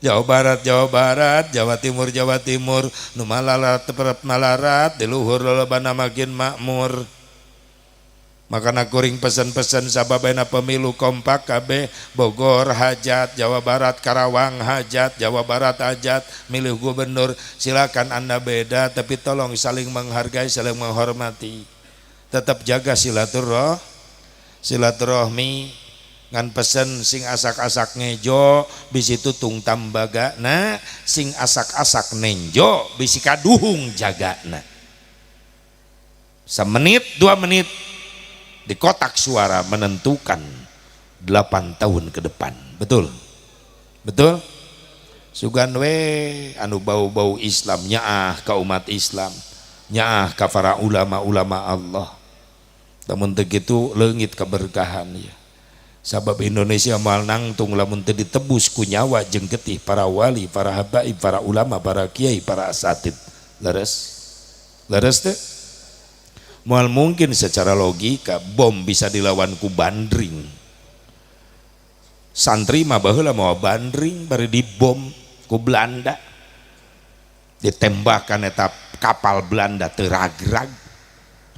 Jawa Barat, Jawa Barat, Jawa Timur, Jawa Timur, nu malarat teperep malarat, di luhur lolobana makin makmur. Makana kuring pesen-pesen sababena pemilu kompak kabeh, Bogor hajat, Jawa Barat, Karawang hajat, Jawa Barat hajat, milih gubernur, silakan Anda beda tapi tolong saling menghargai, saling menghormati. Tetap jaga silaturahmi. Ngan pesen sing asak-asak ngejo bisi tutung tambagana, sing asak-asak nenjo bisi kaduhung jagana. Semenit 2 menit di kotak suara menentukan 8 tahun ke depan. Betul? Betul? Sugan we anu bau-bau Islam nyaah ka umat Islam, nyaah ka para ulama-ulama Allah. Namun begitu leungit keberkahan ya. Sabab Indonesia moal nangtung lamun teu ditebus ku nyawa jeung getih para wali, para habaib, para ulama, para kiai, para asatid. Leres? Leres teh? Moal mungkin secara logika bom bisa dilawan ku bandring. Santri mah baheula mawa bandring bari dibom ku Belanda. Ditembakan eta kapal Belanda teu ragrag.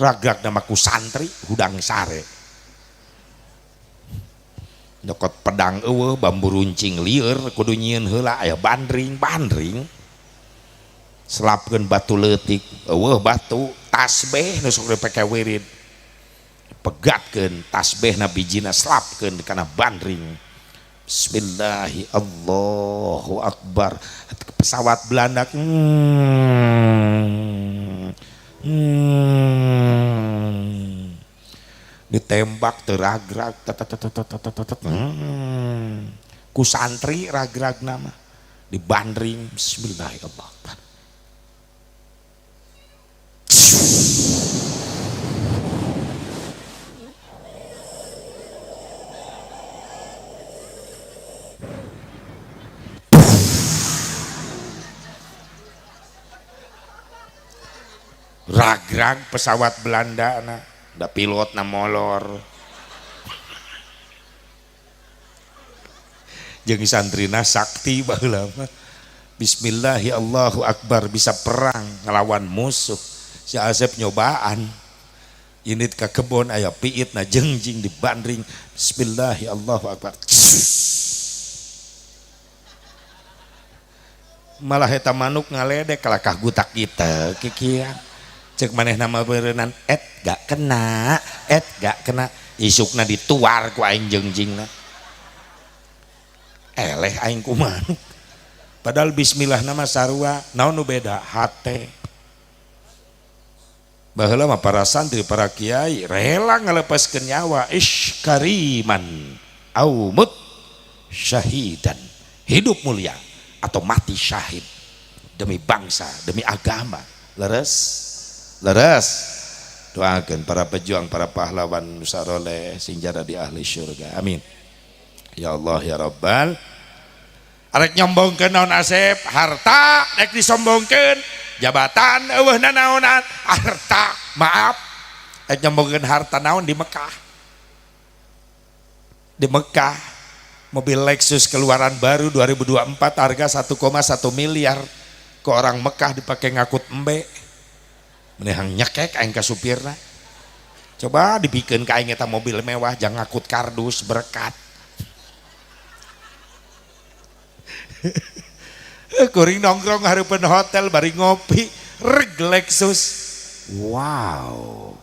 Ragrag nama ku santri hudang sare. Nyokot pedang eueuh bambu runcing lieur kudu nyieun heula aya bandring bandring selapkeun batu leutik eueuh batu tasbih nu sok dipake wirid pegatkeun tasbihna bijina selapkeun kana bandring. Bismillahi Allahu Akbar. Pesawat Belanda ditembak teragrag ku santri ragrag nama dibandring. Bismillahirrahmanirrahim. Ragrag pesawat Belanda na da pilot na molor jeung santrina sakti baheula mah. Bismillahi Allahu Akbar bisa perang ngelawan musuh. Si Asep nyobaan init ka kebon aya piit na jengjing dibandring. Bismillahi Allahu Akbar. Malah eta manuk ngaledek kalakah gutak kita kikian. Cek maneh nama berenan et gak kena, et gak kena, isukna dituar ku aing jengjingna. Eleh aing ku manuk. Padahal bismillah nama sarua, naon nu beda hate. Baheula mah para santri, para kiai rela ngalepaskeun nyawa iskariman au mut syahidan. Hidup mulia atau mati syahid demi bangsa, demi agama. Leres? Leres. Doakan para pejuang, para pahlawan nusaroleh sing jara di ahli syurga. Amin. Ya Allah ya Rabbal. Arek nyombongkeun naon Asep? Harta rek disombongkeun, jabatan eueuh nanaonan, harta. Maaf. Rek nyombongkeun harta naon di Mekah. Di Mekah mobil Lexus keluaran baru 2024 harga 1,1 miliar. Ke orang Mekah dipakai ngakut embe. Menehang nyekek aing ka supirna. Coba dibikeun ka aing eta mobil mewah jangan ngakut kardus berkat. Kuring nongkrong hareupeun hotel bari ngopi reg Lexus. Wow.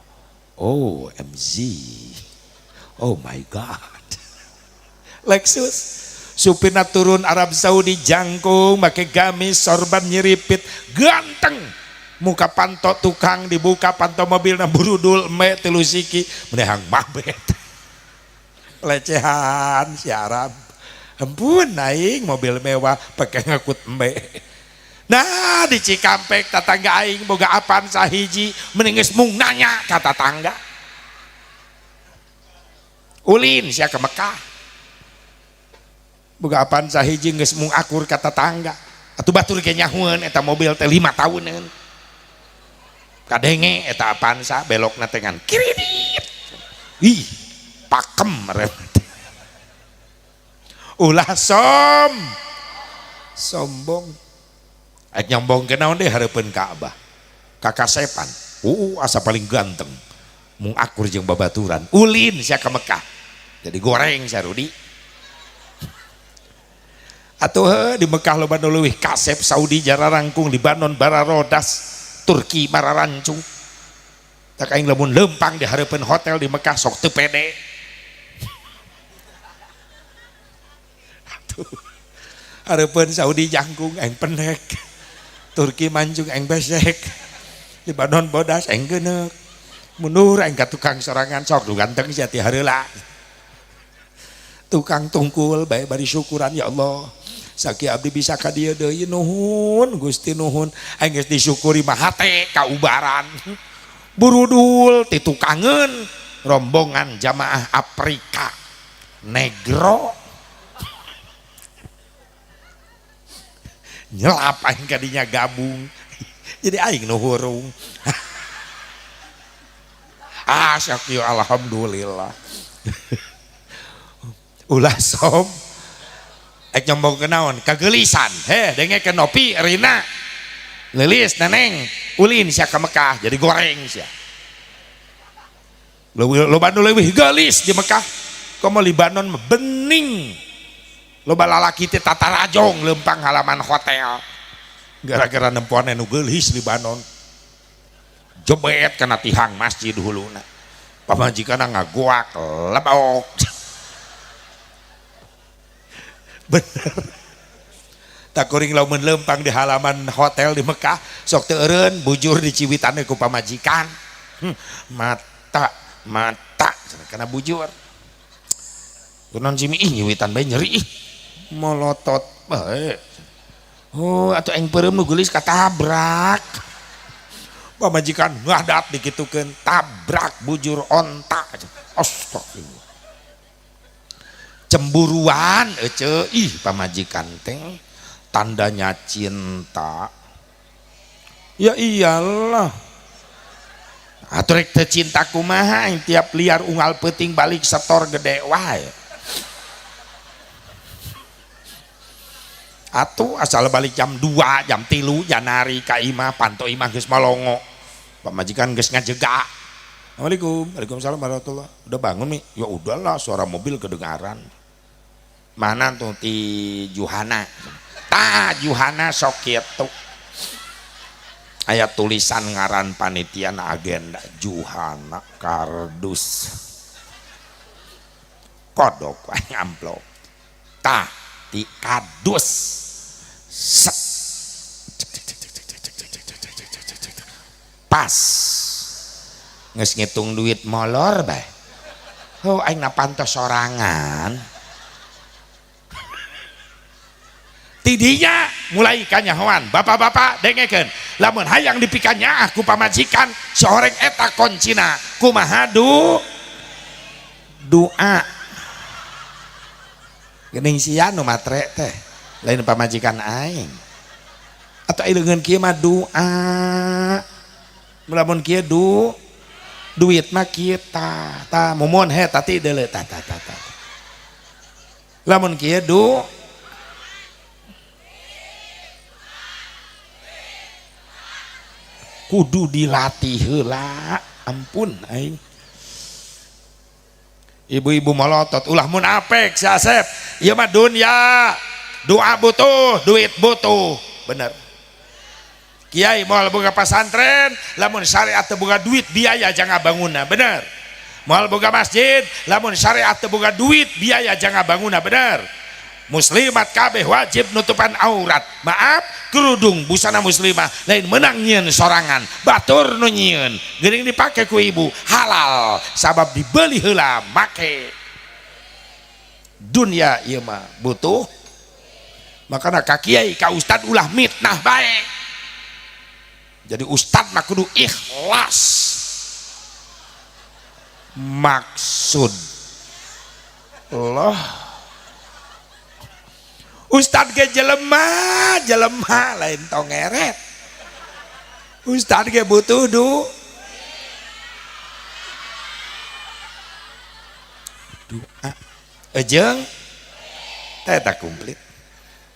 OMG. Oh my God. Lexus. Supirna turun Arab Saudi jangkung make gamis sorban nyiripit ganteng. Muka panto tukang dibuka panto mobilna burudul me tilu siki menehang mabet. Lecehan si Arab. Ampun aing mobil mewah pakai ngakut embe. Nah di Cikampek tetangga aing boga apaan sahiji mending geus mung nanya ka tetangga. Ulin sia ke Mekah. Boga apaan sahiji geus mung akur ka tetangga. Atuh batur ge nyahueun eta mobil teh 5 tahuneun. Kadenge eta Avanza belokna teh ngan kiridit. Ih, pakem rem. Ulah Sombong. Ek nyombong ke naon deh hareupeun Ka'bah. Kakasepan. Asa paling ganteng. Mung akur jeung babaturan. Ulin sia ka Mekah. Jadi goreng sia Rudi. Atuh heuh di Mekah loba nu leuwih kasep, Saudi jararangkung, Libanon bararodas, Turki mararancung. Tak aing lamun lempang di hareupeun hotel di Mekah sok teu pede. Atuh hareupeun Saudi jangkung aing pendek. Turki mancung aing besek. Libanon bodas aing geuneuk. Mundur aing ka tukang sorangan sok nu ganteng sia ti hareula. Tukang tungkul bae bari syukuran ya Allah. Sakieu abdi bisa ka dieu deui nuhun Gusti nuhun. Aing geus disyukuri mah hate kaubaran. Burudul ti tukangeun rombongan jamaah Afrika negro nyelap aing kadinya gabung jadi aing nu hurung. Ah sakieu alhamdulillah. Ulah som ek nyombong ke naon kageulisan heh dengekeun Nopi Rina leulis neneng ulin sia ka Mekah jadi goreng sia. Loba nu leuwih geulis di Mekah komo Libanon bening loba lalaki teh tatarajong lempang halaman hotel gara-gara nempoan nu geulis Libanon jebet kana tihang masjid huluna pamajikanna ngagoak lebok. Bener tak kuring lamun lempang di halaman hotel di Mekah sok teu eureun bujur diciwitanna ku pamajikan. Mata mata kana bujur kunaon simi ih nyiwitan bae nyeri ih molotot bae. Oh atuh aing peureum nu geulis katabrak pamajikan ngadat dikitukeun tabrak bujur onta. Astagfirullah cemburuan ece ih pamajikan teh tandanya cinta ya iyalah atuh rek teu cinta kumaha tiap liar unggal peuting balik setor gede wae atuh asal balik jam 2 jam 3 janari ka imah panto imah geus malongo pamajikan geus ngajegak. Assalamualaikum. Waalaikumsalam warahmatullah. Udah bangun nih? Ya udahlah suara mobil kedengaran. Mana tuh ti Juhana? Ta Juhana sok kitu. Aya tulisan ngaran panitia na agenda Juhana kardus. Kodok wae amplop. Ta ti kadus. Set. Pas. Geus ngitung duit molor bae. Oh aing na pantos sorangan. Tidinya mulai kanyahoan bapak-bapak dengekeun lamun hayang dipikanyaah ku pamajikan sehoreng eta koncina kumaha doa geuning sia nu matre teh lain pamajikan aing atau leungeun kieu mah doa lamun kieu duit mah kieu tah tah mumun he tati deuleu tah tah tah tah lamun kieu kudu dilatih heula ampun aing ibu-ibu molotot ulah munafik si Asep ieu mah dunya doa butuh duit butuh bener kiai moal boga pasantren lamun syariat teu boga duit biaya jangan bangunna bener moal boga masjid lamun syariat teu boga duit biaya jangan bangunna bener muslimat kabeh wajib nutupan aurat maaf kerudung busana muslimah lain menang nyieun sorangan batur nu nyieun geuning dipake ku ibu halal sabab dibeli heula make dunia ieu mah butuh makana ka kiai ka ustad ulah mitnah bae jadi ustad mah kudu ikhlas maksud Allah ustad ge jelema jelema lain tongeret ustad ge butuh doa ejeng teh tak komplit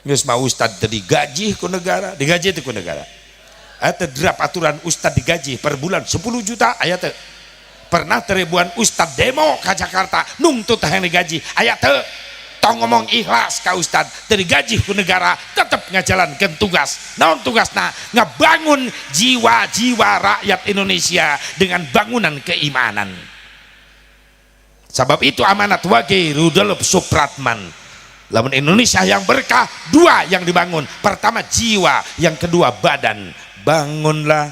Geus mah ustad teu digaji ku negara, digaji teu ku negara. Aya teu draft aturan ustad digaji per bulan 10 juta aya teu? Pernah ribuan ustad demo ka Jakarta nungtut hayang digaji aya teu? Tong ngomong ikhlas ka ustad, teu digaji ku negara tetep ngajalankeun tugas. Naon tugasna? Ngabangun jiwa-jiwa rakyat Indonesia dengan bangunan keimanan. Sebab itu amanat Wage Rudolf Supratman. Lamun Indonesia yang berkah, dua yang dibangun. Pertama jiwa, yang kedua badan. Bangunlah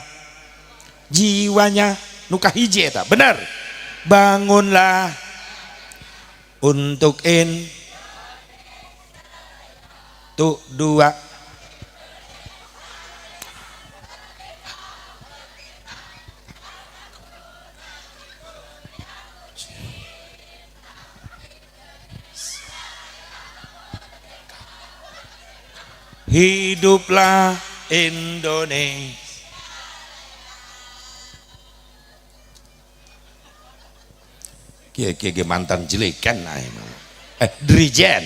jiwanya, nu kahiji eta, bener. Bangunlah untuk in tuh dua. Hiduplah Indonesia. Kieu mantan jelekan aing. Dirijen.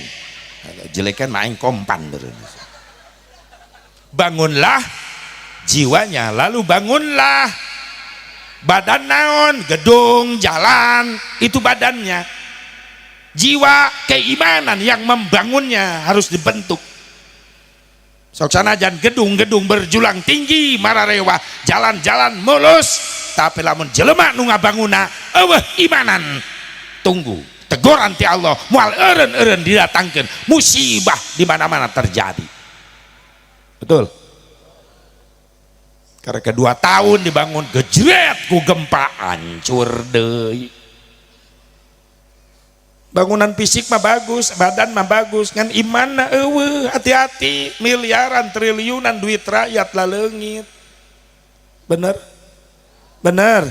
Jelekan main kompan beureun. Bangunlah jiwanya, lalu bangunlah badan naon, gedung, jalan, itu badannya. Jiwa keimanan yang membangunnya harus dibentuk. Sok sanajan gedung-gedung berjulang tinggi mararewa, jalan-jalan mulus, tapi lamun jelema nu ngabanguna eueuh imanan, tunggu teguran ti Allah, moal eureun-eureun didatangkeun, musibah di mana-mana terjadi. Betul. Karena kedua tahun dibangun gejret ku gempa hancur deui. Bangunan fisik mah bagus, badan mah bagus, ngan imanna eueuh, hati-hati, miliaran triliunan duit rakyat laleungit. Bener? Bener.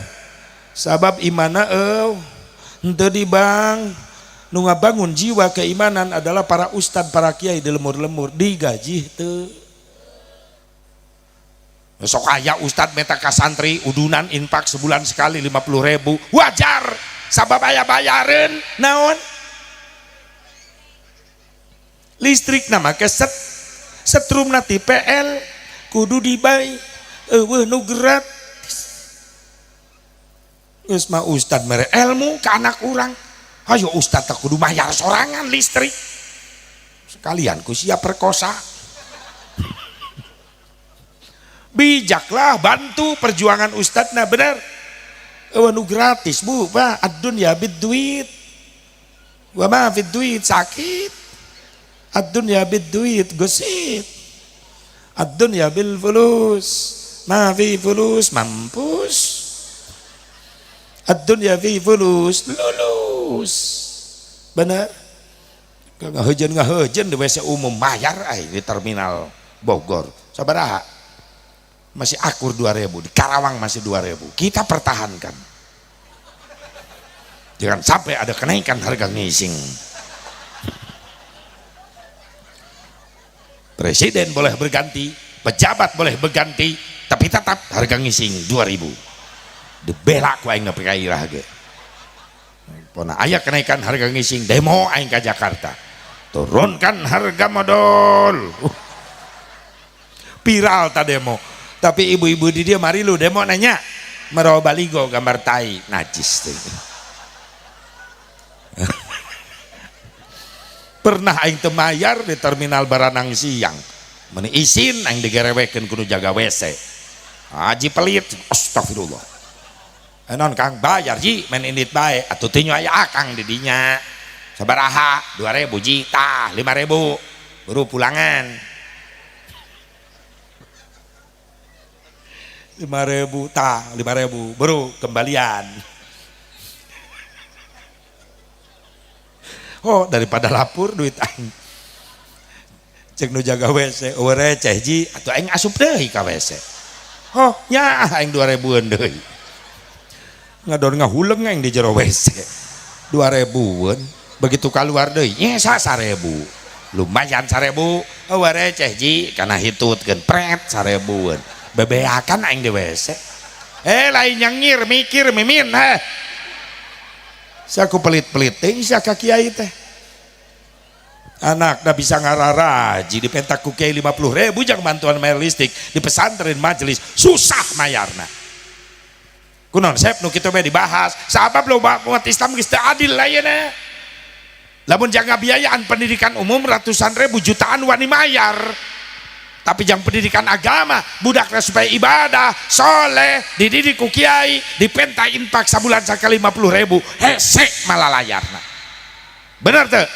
Sabab imanna eueuh henteu di bank. Nu ngabangun jiwa keimanan adalah para ustad, para kiai di lemur-lemur, digaji teu. Sok aya ustad meta ka santri udunan infak sebulan sekali 50.000, wajar sabab aya bayareun naon? Listrik nama ke setrum ti PL kudu dibay eueuh nu gratis. Geus mah ustad mere ilmu ka anak urang, ayo ustad teh kudu bayar sorangan listrik sekalian ku siap perkosa. Bijaklah bantu perjuangan ustadna, bener. Eueuh nu gratis bu, pak, ad-dunya bid duit wa ma fid duit sakit. Ad-dunya bid duit gosit. Ad-dunya bil fulus ma fi fulus mampus. Ad-dunya fi fulus lulus. Bener. Ngahejeun di WC umum bayar ai di terminal Bogor. Sabaraha? Masih akur 2.000, di Karawang masih 2.000. Kita pertahankan. Jangan sampai ada kenaikan harga ngising. Presiden boleh berganti, pejabat boleh berganti, tapi tetap harga ngising 2.000. Dibela ku aing nepi ka irah ge. Pona aya kenaikan harga ngising, demo aing ka Jakarta. Turunkan harga modal. Viral ta demo. Tapi ibu-ibu di dia mari lu demo nanya, merawa baligo gambar tai, najis teh. Pernah aing teu mayar di terminal Baranang Siang. Meni isin aing digerewekeun kudu jaga WC. Haji pelit, astagfirullah. Non Kang bayar ji, main indit bae atuh teu aya akang di dinya. Sabaraha? 2.000 ji, tah 5.000. Baru pulangan. 5.000 tah 5.000 baru kembalian. Oh daripada lapor duit aing. Cek nu jaga WC, eueuh receh ji, atuh aing asup deui ka WC. Oh nya aing 2.000-an deui. Ngadon ngahuleng aing di jero WC. 2.000-an, begitu keluar deui nyesa 1.000. Lumayan 1.000, eueuh receh ji, kana hitutkeun pret 1.000-an. Bebeakan aing di WC. Lain nyengir mikir mimin heh. Saku pelit-pelit teh sia ka kiai teh. Anak dah bisa ngararaji dipentak ku kiai 50 ribu jang bantuan bayar listrik di pesantren majelis, susah mayarna. Kunaon, Sep, nu kitu bae dibahas? Sabab loba umat Islam geus teu adil lah yeuna. Lamun jang biayaan pendidikan umum ratusan ribu, jutaan wani mayar, tapi jang pendidikan agama budakna supaya ibadah soleh dididik ku kiai dipenta infak sabulan sakali 50 ribu, hese malalayarna. Bener tuh?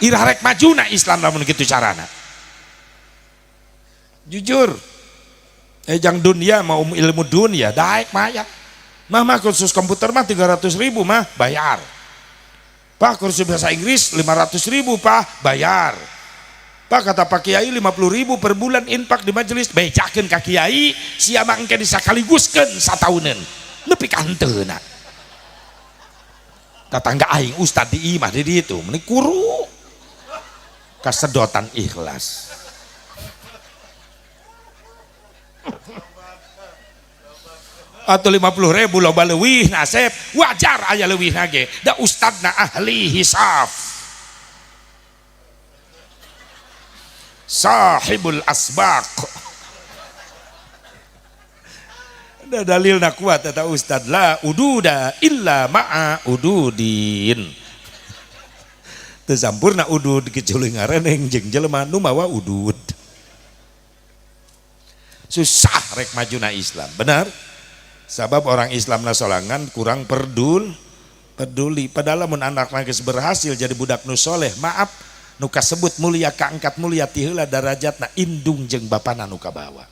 Irah rek majuna Islam lamun kitu carana? Jujur, jang dunia mau ilmu dunia daek mayar mah. Mah, kursus komputer mah 300 ribu mah, bayar. Pak, kursus bahasa Inggris 500 ribu, Pak, bayar. Pak, kata Pak Kiai 50 ribu per bulan infak di majelis, bejakeun ka kiai sia mah, engke disakaliguskeun satauneun nepi ka henteuna. Tetangga aing ustad di imah di ditu meni kuru kasedotan ikhlas. Atau 50 ribu loba leuwih nasib, wajar aya leuwih ge da ustadna ahli hisaf, sahibul asbaq. Da dalilna kuat eta ustad, la ududa illa ma'a ududin. Teu sampurna udud kecuali ngareneng jeung jelema nu mawa udud. Susah rek majuna Islam, benar? Sabab orang Islam sorangan kurang peduli. Padahal mun anak geus berhasil jadi budak nu soleh, maaf, nu kasebut mulia, kaangkat mulia ti heula darajatna indung jeung bapana nu kabawa.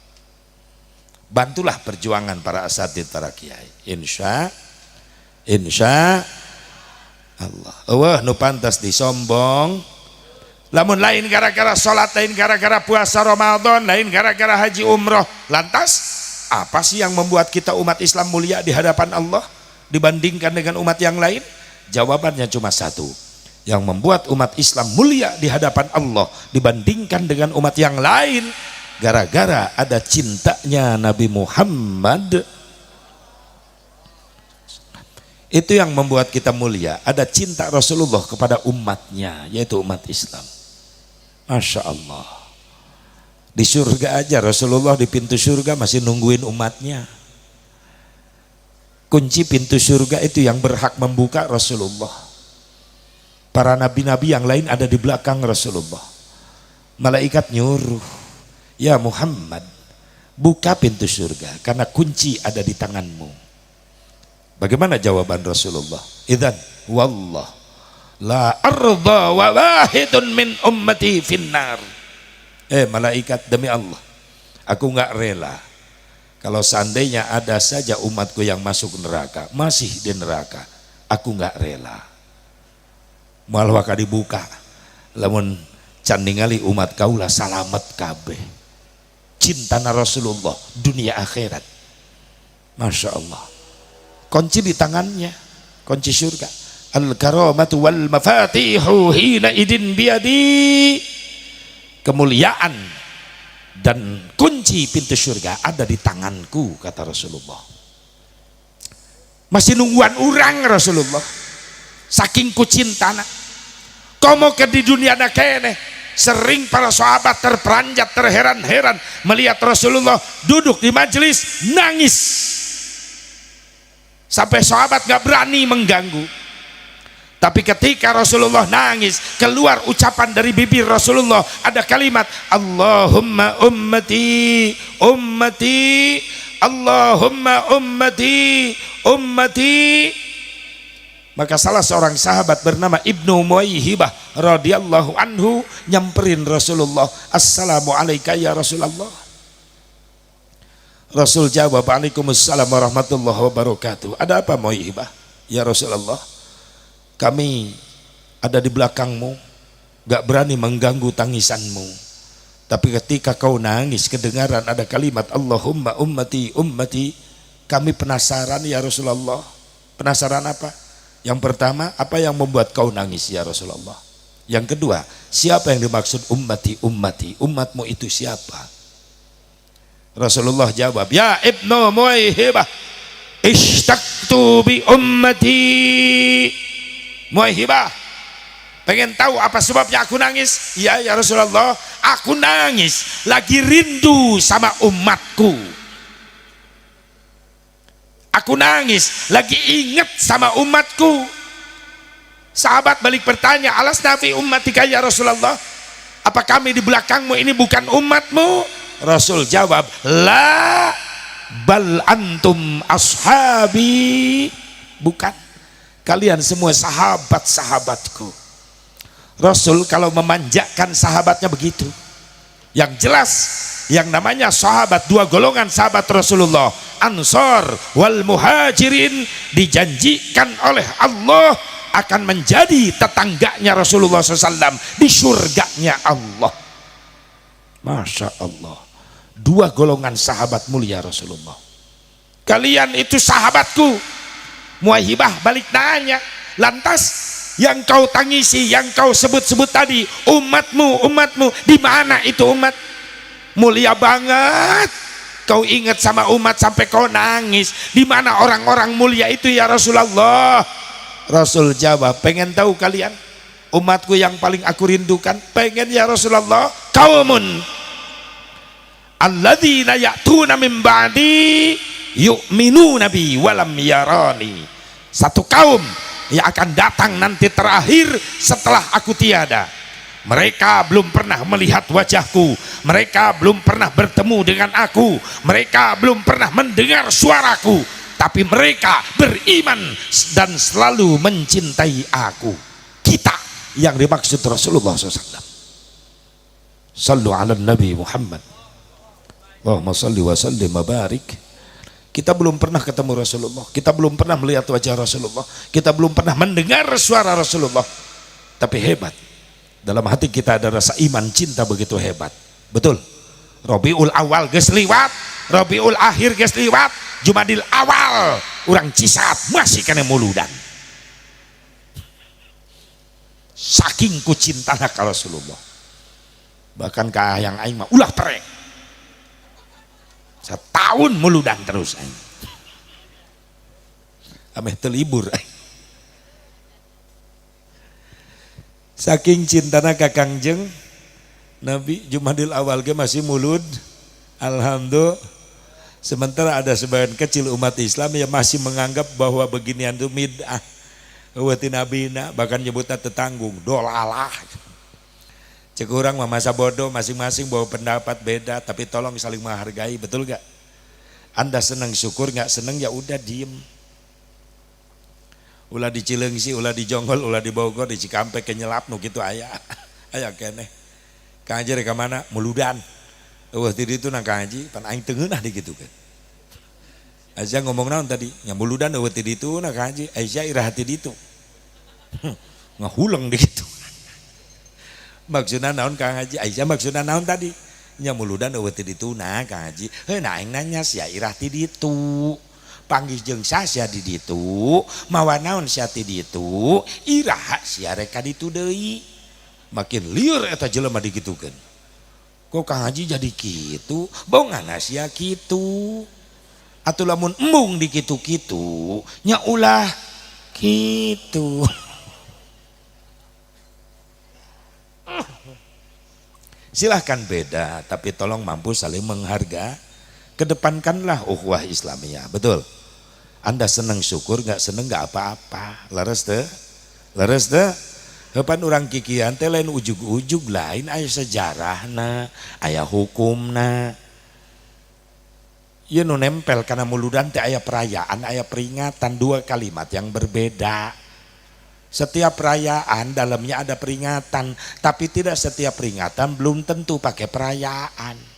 Bantulah perjuangan para asatid, para kiai, insya insya Allah. Eueuh nu pantas disombong lamun lain gara-gara salat, lain gara-gara puasa Ramadan, lain gara-gara haji umroh. Lantas apa sih yang membuat kita umat Islam mulia di hadapan Allah dibandingkan dengan umat yang lain? Jawabannya cuma satu. Yang membuat umat Islam mulia di hadapan Allah dibandingkan dengan umat yang lain gara-gara ada cintanya Nabi Muhammad. Itu yang membuat kita mulia, ada cinta Rasulullah kepada umatnya, yaitu umat Islam. Masya Allah, di surga aja Rasulullah di pintu surga masih nungguin umatnya. Kunci pintu surga itu yang berhak membuka Rasulullah. Para nabi-nabi yang lain ada di belakang Rasulullah. Malaikat nyuruh, "Ya Muhammad, buka pintu surga karena kunci ada di tanganmu." Bagaimana jawaban Rasulullah? "Idzan wallah la arda wa wahidun min ummati finnar." Eh malaikat, demi Allah, aku nggak rela kalau seandainya ada saja umatku yang masuk neraka, masih di neraka, aku nggak rela. Moal waka dibuka lamun can ningali umat kaula salamet kabeh. Cintana Rasulullah dunia akhirat, Masya Allah. Kunci di tangannya, kunci surga. Al karamatu wal mafatihu hina idin biadi. Kemuliaan dan kunci pintu surga ada di tanganku, kata Rasulullah. Masih nungguan orang Rasulullah, saking ku cintana. Komo ke di dunia kene sering para sahabat terperanjat, terheran-heran melihat Rasulullah duduk di majelis nangis sampai sahabat gak berani mengganggu. Tapi ketika Rasulullah nangis, keluar ucapan dari bibir Rasulullah, ada kalimat Allahumma ummati ummati, Allahumma ummati ummati. Maka salah seorang sahabat bernama Ibnu Muwaihibah radhiyallahu anhu nyamperin Rasulullah, "Assalamualaikum ya Rasulullah." Rasul jawab, "Waalaikumsalam warahmatullahi wabarakatuh." "Ada apa, Muwaihibah?" "Ya Rasulullah, kami ada di belakangmu, gak berani mengganggu tangisanmu. Tapi ketika kau nangis, kedengaran ada kalimat Allahumma ummati ummati. Kami penasaran, ya Rasulullah." "Penasaran apa?" "Yang pertama, apa yang membuat kau nangis, ya Rasulullah? Yang kedua, siapa yang dimaksud ummati ummati? Umatmu itu siapa?" Rasulullah jawab, "Ya Ibnu Muwaihibah, ishtaqtu bi ummati." Muwaihibah, Pengen tahu apa sebabnya aku nangis? Iya ya Rasulullah, aku nangis lagi rindu sama umatku. Aku nangis lagi inget sama umatku. Sahabat balik bertanya, alasna fi ummatika ya Rasulullah? Apa kami di belakangmu ini bukan umatmu? Rasul jawab, la bal antum ashabi. Bukan, kalian semua sahabat-sahabatku. Rasul kalau memanjakan sahabatnya begitu. Yang jelas, yang namanya sahabat, dua golongan sahabat Rasulullah, Ansor wal Muhajirin, dijanjikan oleh Allah akan menjadi tetangganya Rasulullah SAW di surganya Allah. Masya Allah, dua golongan sahabat mulia Rasulullah. Kalian itu sahabatku. Muahibah balik nanya, lantas yang kau tangisi, yang kau sebut-sebut tadi, umatmu, umatmu, di mana itu umat? Mulia banget. Kau ingat sama umat sampai kau nangis. Di mana orang-orang mulia itu ya Rasulullah? Rasul jawab, pengen tahu kalian umatku yang paling aku rindukan? Pengen ya Rasulullah. Qaumun alladzina ya'tuna min ba'di yu'minuna bi walam yarani. Satu kaum yang akan datang nanti terakhir setelah aku tiada. Mereka belum pernah melihat wajahku, mereka belum pernah bertemu dengan aku, mereka belum pernah mendengar suaraku, tapi mereka beriman dan selalu mencintai aku. Kita yang dimaksud Rasulullah SAW. Sallu ala Nabi Muhammad. Allahumma salli wa sallim wa barik. Kita belum pernah ketemu Rasulullah, kita belum pernah melihat wajah Rasulullah, kita belum pernah mendengar suara Rasulullah. Tapi hebat, dalam hati kita ada rasa iman cinta begitu hebat. Betul. Robiul Awal geus liwat, Robiul Akhir geus liwat, Jumadil Awal urang Cisat masih keneh muludan. Saking ku cintana ka Rasulullah. Bahkan ka yang aing mah ulah perek. Setahun muludan terus aing. Ameh teu libur aing. Saking cintana ka Kangjeng Nabi, Jumadil Awal ge masih mulud. Alhamdulillah. Sementara ada sebagian kecil umat Islam yang masih menganggap bahwa beginian itu bid'ah. Eueuh ti nabina, bahkan nyebutna tetanggung, dolalah. Cek urang mah masa bodoh, masing-masing bawa pendapat beda, tapi tolong saling menghargai, betul gak? Anda senang syukur, gak senang ya udah diem. Ulah di Cileungsi, ulah di Jonggol, ulah di Bogor, di Cikampek kenyelap nu kitu aya. Aya keneh. Kang Haji rek ka mana? Muludan. Eueuh ti ditu nang Kang Haji, pan aing teu ngeunah digitukeun. Aisyah ngomong naon tadi? Nya muludan eueuh ti ditu na Kang Haji, Aisyah iraha ti ditu. Ngahuleng di kitu. Maksudna naon Kang Haji? Aisyah maksudna naon tadi? Nya muludan eueuh ti ditu na Kang Haji. Heuh na aing nanya sia irah ti ditu. Panggih jeung sia di ditu, mawa naon sia ti ditu, iraha sia rek ka ditu deui. Makin lieur eta jelema digitukeun. Kok Kang Haji jadi kitu? Bongana sia kitu. Atuh lamun embung di kitu-kitu, nya ulah kitu. Silahkan beda, tapi tolong mampu saling menghargai. Kedepankanlah ukhuwah Islamiyah, betul. Anda seneng syukur, nggak seneng nggak apa-apa. Leres teh, leres teh. Hepan urang kikian teh lain ujug-ujug, lain aya sejarahna, aya hukumna. Ieu nu nempel kana muludan teh aya perayaan, aya peringatan, dua kalimat yang berbeda. Setiap perayaan dalamnya ada peringatan, tapi tidak setiap peringatan belum tentu pakai perayaan.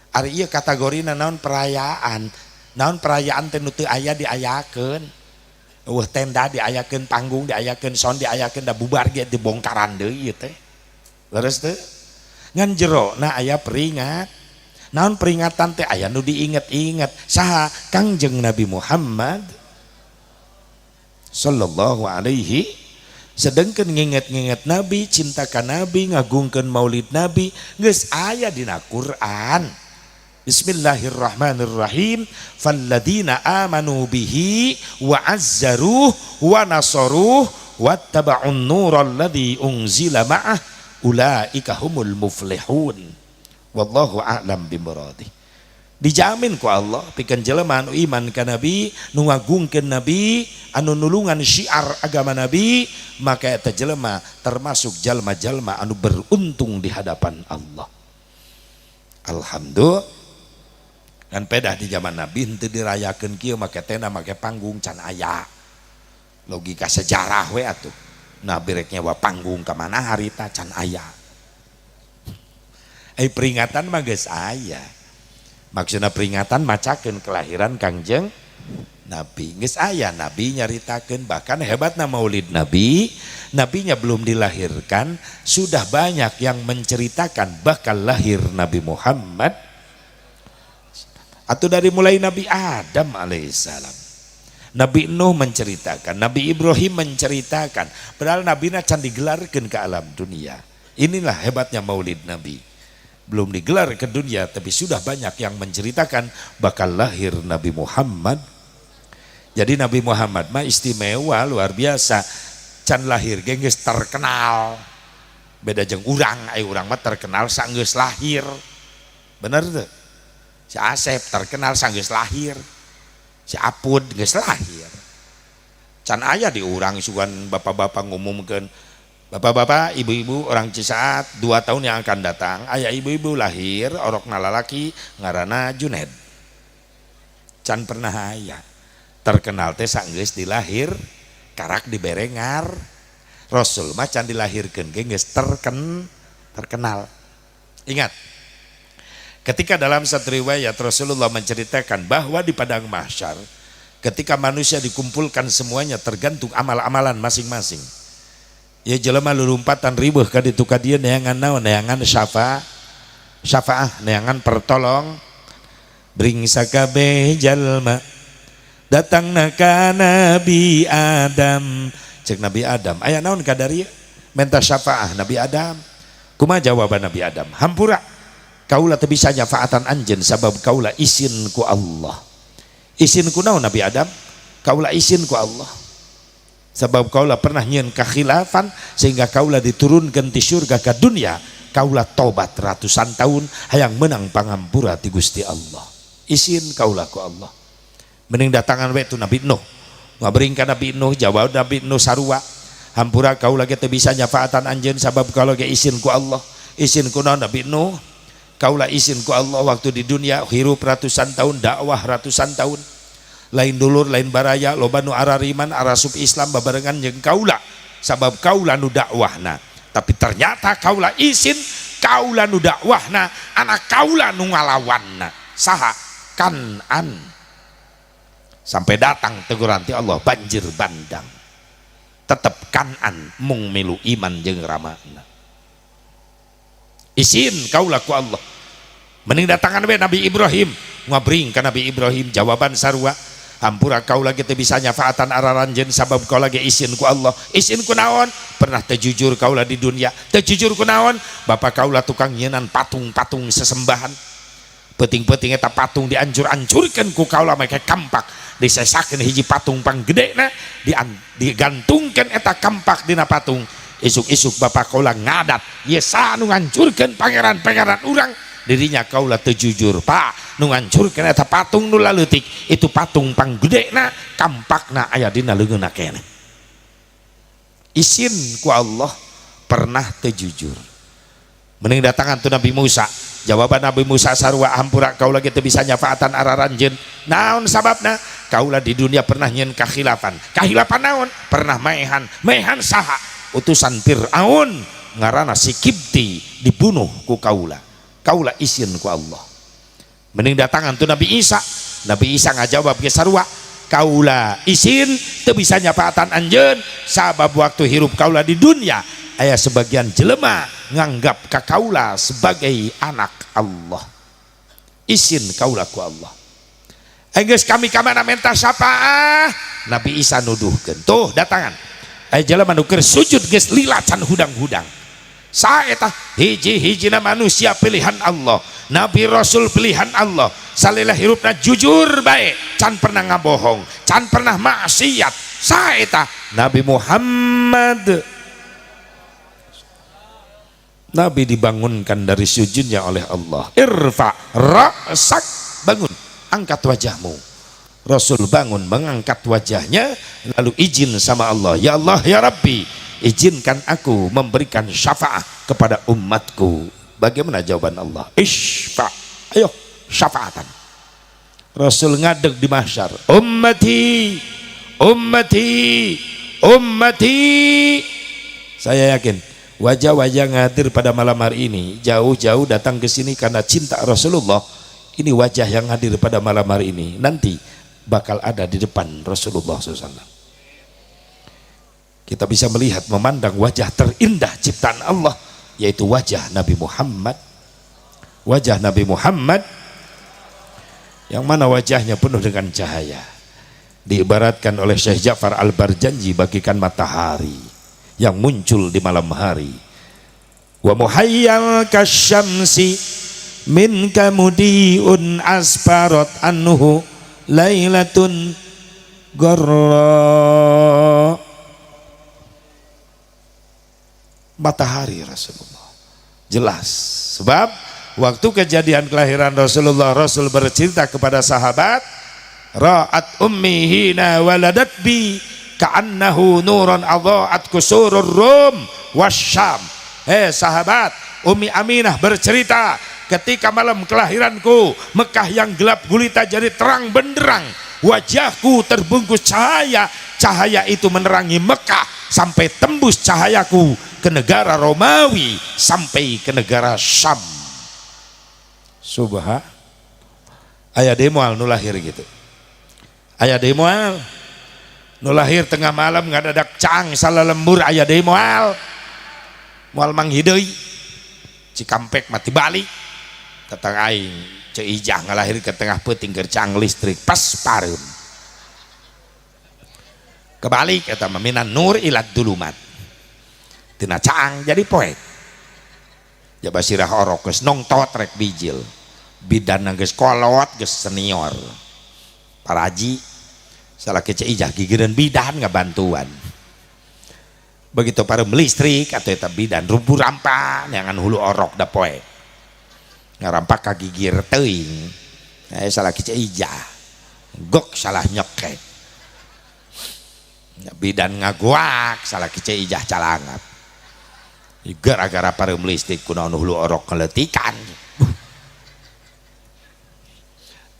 Ari ieu kategorina naon perayaan? Naon perayaan teh nu teu aya diayakeun. Eueuh tenda diayakeun, panggung diayakeun, sound diayakeun, da bubar ge dibongkaran deui ieu teh. Leres teu? Ngan jerona aya peringat. Naon peringatan teh aya nu diinget-inget. Saha? Kangjeng Nabi Muhammad sallallahu alaihi. Sedangkan nginget-nginget Nabi, cinta ka Nabi, ngagungkeun maulid Nabi, geus aya dina Quran. Bismillahirrahmanirrahim. Falladzina amanu bihi wa azzaruh wa nasaruh Wattaba'un nural ladzi unzila ma'ah ulaika humul muflihun. Wallahu a'lam bimuradih. Dijamin ku Allah pikeun jelema anu iman ka Nabi, nu ngagungkeun Nabi, anu nulungan syiar agama Nabi, maka eta jelema termasuk jalma-jalma anu beruntung di hadapan Allah. Alhamdulillah. Dan pedah di zaman Nabi henteu dirayakeun kieu make tenda, make panggung, can aya. Logika sejarah we atuh. Nabi rek nyewa panggung ka mana harita can aya. Peringatan mah geus aya. Maksudna peringatan macakeun kelahiran Kangjeng Nabi. Geus aya Nabi nyaritakeun, bahkan hebatna Maulid Nabi, nabinya belum dilahirkan sudah banyak yang menceritakan bakal lahir Nabi Muhammad. Atau dari mulai Nabi Adam alaihissalam. Nabi Nuh menceritakan, Nabi Ibrahim menceritakan, padahal Nabi can digelarkan ke alam dunia. Inilah hebatnya Maulid Nabi. Belum digelar ke dunia, tapi sudah banyak yang menceritakan bakal lahir Nabi Muhammad. Jadi Nabi Muhammad mah istimewa luar biasa. Can lahir ge geus terkenal. Beda jeung urang, ai urang mah terkenal sanggeus lahir. Bener tuh? Si Asep terkenal sanggeus lahir. Si Apud geus lahir. Can aya di urang sugan bapak-bapak ngumumkeun, bapak-bapak, ibu-ibu orang Cisaat 2 tahun yang akan datang aya ibu-ibu lahir orokna lalaki ngaranna Juned. Can pernah aya. Terkenal teh sanggeus dilahir karak dibere ngar. Rasul mah can dilahirkeun ge geus terkenal. Ingat, ketika dalam satu riwayat Rasulullah menceritakan bahwa di padang mahsyar ketika manusia dikumpulkan semuanya tergantung amal-amalan masing-masing. Ya jelema lulumpatan ribuh ka ditu ka dieu neangan naon, neangan syafaah, neangan pertolong. Bring sakabeh jalma datangna ka Nabi Adam. Cek Nabi Adam, aya naon kadarieu? Menta syafaah Nabi Adam. Kumaha jawaban Nabi Adam? Hampura, kaula teu bisa nyafaatan anjeun sabab kaula isin ku Allah. Isin ku naon Nabi Adam? Kaula isin ku Allah. Sebab kaula pernah nyieun kakhilafan sehingga kaula diturunkan ti surga ke dunia. Kaula tobat ratusan tahun hayang menang pangampura ti Gusti Allah. Isin kaula ku Allah. Mending datangan we tu Nabi Nuh. Ngabring ka Nabi Nuh, jawab Nabi Nuh sarua. Hampura kaula ge teu bisa nyafaatan anjeun sabab kaula ge isin ku Allah. Isin ku naon Nabi Nuh? Kaula isin ku Allah waktu di dunia hirup ratusan tahun, dakwah ratusan tahun. Lain dulur, lain baraya, loba nu arariman, arasup Islam babarengan jeung kaula. Sabab kaula nu dakwahna. Tapi ternyata kaula isin, kaula nu dakwahna, anak kaula nu ngalawanna. Saha? Kan'an. Sampai datang teguran ti Allah banjir bandang. Tetep Kan'an mung milu iman jeung ramana. Isin kaula ku Allah. Mending datangan we Nabi Ibrahim, ngabring ka Nabi Ibrahim jawaban sarua. Hampura kaula ge teu bisa nyafaatan araranjeun sabab kaula ge isin ku Allah. Isin ku naon? Pernah teu jujur kaula di dunia. Teu jujur ku naon? Bapak kaula tukang nyienan patung-patung sesembahan. Peuting-peuting eta patung diancur-ancurkeun ku kaula make kampak. Disesakeun hiji patung panggedena, digantungkeun eta kampak dina patung. Isuk-isuk bapak kaula ngadat, ieu saha nu ngancurkeun pangeran-pangeran urang? Dirinya kaula teu jujur, Pak, nu ngancurkeun eta patung nu laleutik, itu patung panggedena, kampakna aya dina leungeunna keneh. Isin ku Allah pernah teu jujur. Mending datangan tu Nabi Musa. Jawaban Nabi Musa sarua, hampura kaula ge teu bisa nyafaatan araranjeun. Naon sababna? Kaula di dunia pernah nyieun kakhilafan. Kakhilafan naon? Pernah maehan. Maehan saha? Utusan Fir'aun ngaranna si Kibti dibunuh ku kaula. Kaula isin ku Allah. Mending datangan tu Nabi Isa. Nabi Isa ngajawab ge sarua, kaula isin teu bisa nyafaatan anjeun sabab waktu hirup kaula di dunia aya sebagian jelema nganggap ka kaula sebagai anak Allah. Isin kaula ku Allah. Enggeus kami ka mana menta syafaah? Nabi Isa nuduhkeun. Tuh datangan. Aya jelema nu keur sujud geus lila can hudang-hudang. Saeta hiji-hijina manusia pilihan Allah, Nabi Rasul pilihan Allah, salila hirupna jujur bae. can pernah ngabohong, can pernah maksiat. Saeta Nabi Muhammad. Nabi dibangunkan dari sujudnya oleh Allah. Irfa ra'sak, bangun, angkat wajahmu. Rasul bangun, mengangkat wajahnya, lalu izin sama Allah, ya Allah, ya Rabbi, izinkan aku memberikan syafaat kepada umatku. Bagaimana jawaban Allah? Isfa, ayo syafaatan. Rasul ngadeg di mahsyar, ummati, ummati, ummati. Saya yakin wajah-wajah yang hadir pada malam hari ini jauh-jauh datang ke sini karena cinta Rasulullah. Ini wajah yang hadir pada malam hari ini nanti bakal ada di depan Rasulullah SAW. Kita bisa melihat, memandang wajah terindah ciptaan Allah, yaitu wajah Nabi Muhammad. Wajah Nabi Muhammad yang mana wajahnya penuh dengan cahaya, diibaratkan oleh Syekh Ja'far Al-Barjanji bagikan matahari yang muncul di malam hari. Wa muhayyal kasyamsi minka mudiun asfarat anhu lailatun garra. Matahari Rasulullah jelas, sebab waktu kejadian kelahiran Rasulullah, Rasul bercerita kepada sahabat, ra'at ummi hina waladat bi ka'annahu nuran adha'at kusurur rum wasyam. Sahabat, Umi Aminah bercerita, ketika malam kelahiranku, Mekah yang gelap gulita jadi terang benderang, wajahku terbungkus cahaya, cahaya itu menerangi Mekah sampai tembus cahayaku ke negara Romawi sampai ke negara Syam. Subha, aya deui moal nu lahir gitu? Aya deui moal nu lahir tengah malam ngadadak cang salah lembur? Aya deui moal? Moal manggih deui. Cikampek mati balik tetang aing Ceu Ijah ngalahir ke tengah peuting keur cang listrik pas pareum. Kebalik eta mah, minan nur ila dzulumat, tina caang jadi poek. Jaba sirah orok geus nongtot rek bijil, bidan geus kolot, geus senior paraji, salah ke Ceu Ijah gigireun bidan ngabantuan. Begitu pareum listrik atau eta bidan rubuh rampa neangan hulu orok, da poek ngarampak ka gigir teuing. Salah ke Ceu Ijah gok salah nyekek, bidan ngaguak, salah ke Ceu Ijah calangap gara-gara pareum listrik. Kunaon hulu orok keletikan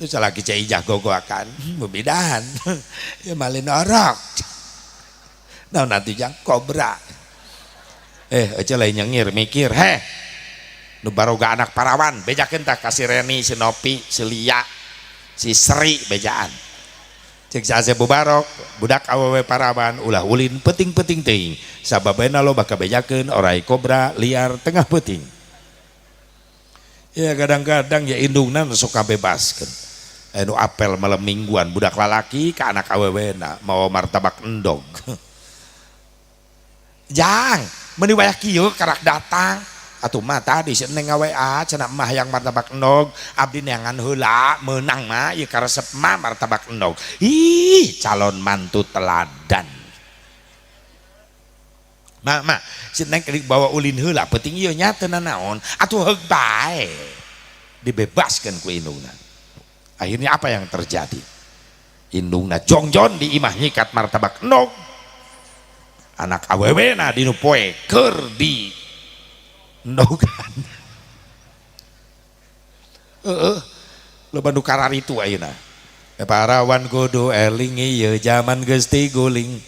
itu? Salah ke Ceu Ijah gogoakan bidan ya malin orok. Nah, nanti jang kobra aja lain nyengir mikir. Heh, nu baroga anak parawan bejakeun tah ka si Reni, si Nopi, si Lia, si Sri, bejaan. Cek si Asep Mubarok, budak awewe parawan ulah ulin peuting-peuting teuing, sababena loba kabejakeun orai kobra liar tengah peuting. Ya kadang-kadang ya indungna sok kabebaskeun. Anu apel malam mingguan budak lalaki ke anak awewena mau martabak endog. Jang, meni wayah kieu karak datang. Atuh mah tadi si Neng WA cenah mah yang martabak endog, abdi neangan heula meunang mah ieu karesep mah martabak endog. Ih, calon mantu teladan. Ma, ma, si Neng bawa ulin heula peuting ieu nya teu nanaon, atuh heug bae. Dibebaskeun ku indungna. Akhirnya apa yang terjadi? Indungna jongjon di imah nyikat martabak endog. Anak awewena dinu poe keur di endogan. Heeh. Loba nu kararitu ayeuna. Parawan kudu eling ieu jaman geus tiguling.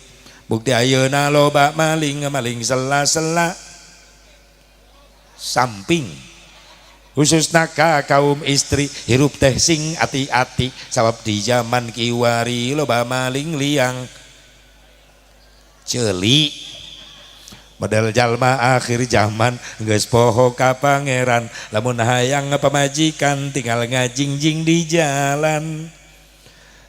Bukti ayeuna loba maling, maling sela-sela samping. Khususna ka kaum istri, hirup teh sing ati-ati, sabab di zaman kiwari loba maling liang ceuli. Model jalma akhir zaman geus poho ka pangeran, lamun hayang pamajikan tinggal ngajingjing di jalan.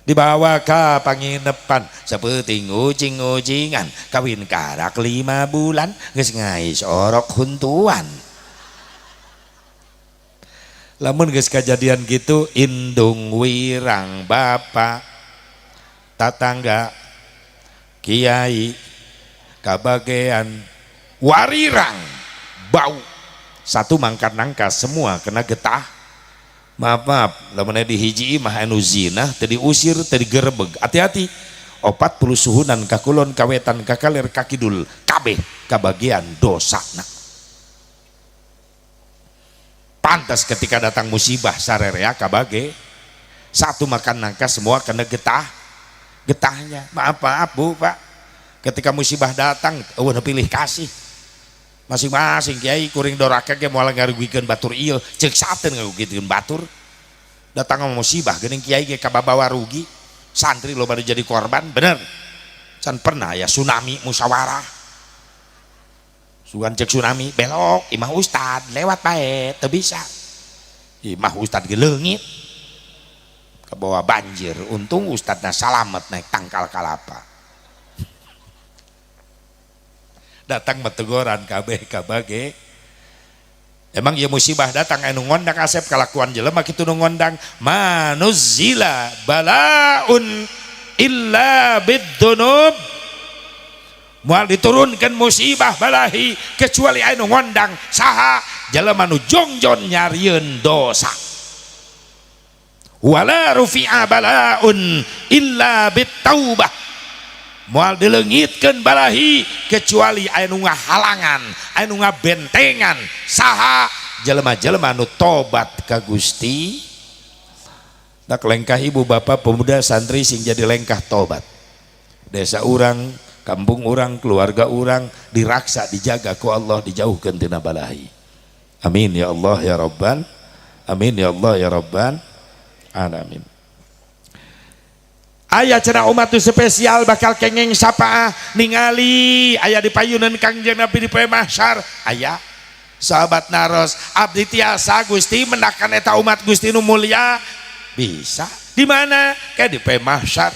Dibawa ka panginepan saperti ucing-ucingan, kawin karak 5 bulan geus ngais orok huntuan. Lamun geus kajadian gitu, indung wirang bapak Tatangga, kiai, kabagean warirang bau. Satu mangkat nangka semua kena getah. Maaf maaf, lamun di hiji imah anu zina teu diusir, teu digerebeg, hati-hati, 40 suhunan kakulon, kawetan, kakaler, kakidul, kabeh kabagian dosana. Pantas ketika datang musibah sarerea kabage. Satu makan nangka semua kena getah getahnya. Maaf maaf, Bu, Pak, ketika musibah datang euweuh pilih kasih. Masing-masing kiai, kuring doraka ge moal ngarugikeun batur ieu, ceuk sateun ngarugikeun batur. Datang musibah geuning kiai ge kababawa rugi, santri loba jadi korban. Bener can pernah ya tsunami musyawarah? Sugan cek tsunami, belok imah ustad lewat bae, teu bisa. Imah ustad ge leungit kebawa banjir, untung ustadna salamet naik tangkal kalapa. Datang metegoran kabeh kabage. Emang ya musibah datang anu ngondang asep kalakuan jelema kitu nu ngondang. Manuzila balaun illa bidzunub, moal diturunkan musibah balahi kecuali anu ngondang saha? Jelema nu jongjon nyarieun dosa. Wala rufi'a balaun illa bitaubah, moal dileungitkeun balahi kecuali anu ngahalangan, anu ngabentengan saha? Jelema-jelema anu tobat ka Gusti. Tak lengkah ibu bapak, pemuda, santri sing jadi lengkah tobat. Desa urang, kampung urang, keluarga urang diraksa, dijaga ku Allah, dijauhkan tina balahi. Amin ya Allah ya Rabbal, amin ya Allah ya Rabbal alamin. Aya cenah umat tu spesial bakal kengeng syafaah ningali aya di payunan Kangjeng Nabi di poe mahsyar. Aya sahabat naros, "Abdi tiasa, Gusti, mendakan eta umat Gusti nu mulia?" "Bisa." "Di mana?" "Kayak di poe mahsyar."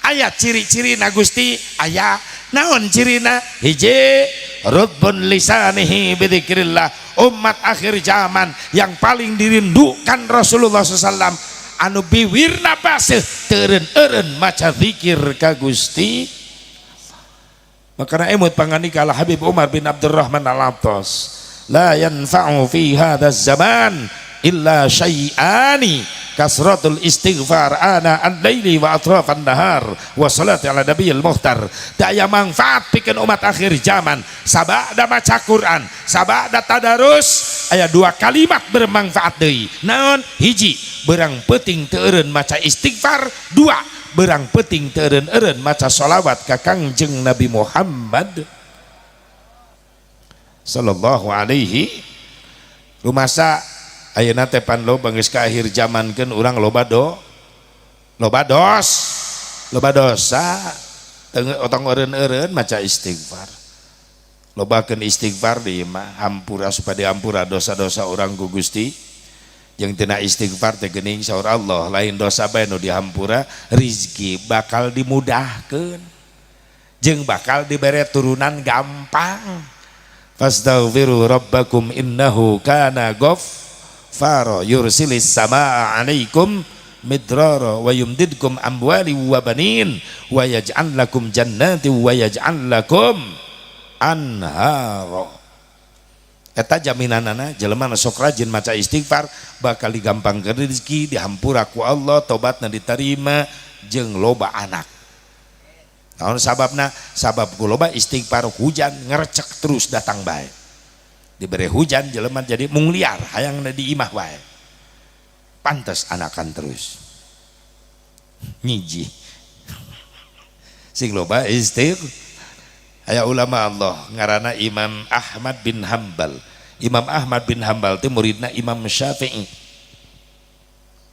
"Aya ciri-ciri na, Gusti?" "Aya." "Naon cirina?" "Hiji, rutbun lisanihi bidzikrillah." Umat akhir zaman yang paling dirindukan Rasulullah SAW anu biwirna baseuh teu eureun-eureun maca zikir ka Gusti. Makana emut pangandika Habib Umar bin Abdurrahman Al-Attas, la yanfa'u fi hadzal zaman illa syai'ani, kasratul istighfar ana al-laili wa atrafan nahar wa salati ala nabiyil muhtar. Daya manfaat pikeun umat akhir zaman sabada maca Quran, sabada tadarus, aya dua kalimat bermanfaat deui. Naon? Hiji, berang peuting teu eureun maca istighfar. Dua, berang peuting teu eureun-eureun maca sholawat ka Kangjeng Nabi Muhammad sallallahu alaihi. Rumasa ayeuna teh pan loba geus ka akhir zaman keun urang loba do loba dos loba dosa, otong eureun-eureun maca istighfar. Lobakeun istighfar di imah, hampura supaya dihampura dosa-dosa urang ku Gusti. Jeung tina istighfar teh geuning saur Allah, lain dosa bae nu dihampura, rizki bakal dimudahkeun jeung bakal dibere turunan gampang. Fastaghfiru rabbakum innahu kana ghaffara yursilis samaa alaikum midrara wa yumdidkum amwali wa banin wa yaj'al lakum jannati wa yaj'al lakum anhara. Eta jaminanana jelema nu sok rajin maca istighfar bakal digampangkeun rezeki, dihampura ku Allah, tobatna diterima, jeung loba anak. Naon sababna? Sabab ku loba istighfar hujan ngerecek terus datang bae. Diberi hujan jelema jadi mungliar, hayang di imah wae. Pantes anakan terus. Nyiji. Sing loba istighfar. Aya ulama Allah ngarana Imam Ahmad bin Hambal. Imam Ahmad bin Hambal itu muridna Imam Syafi'i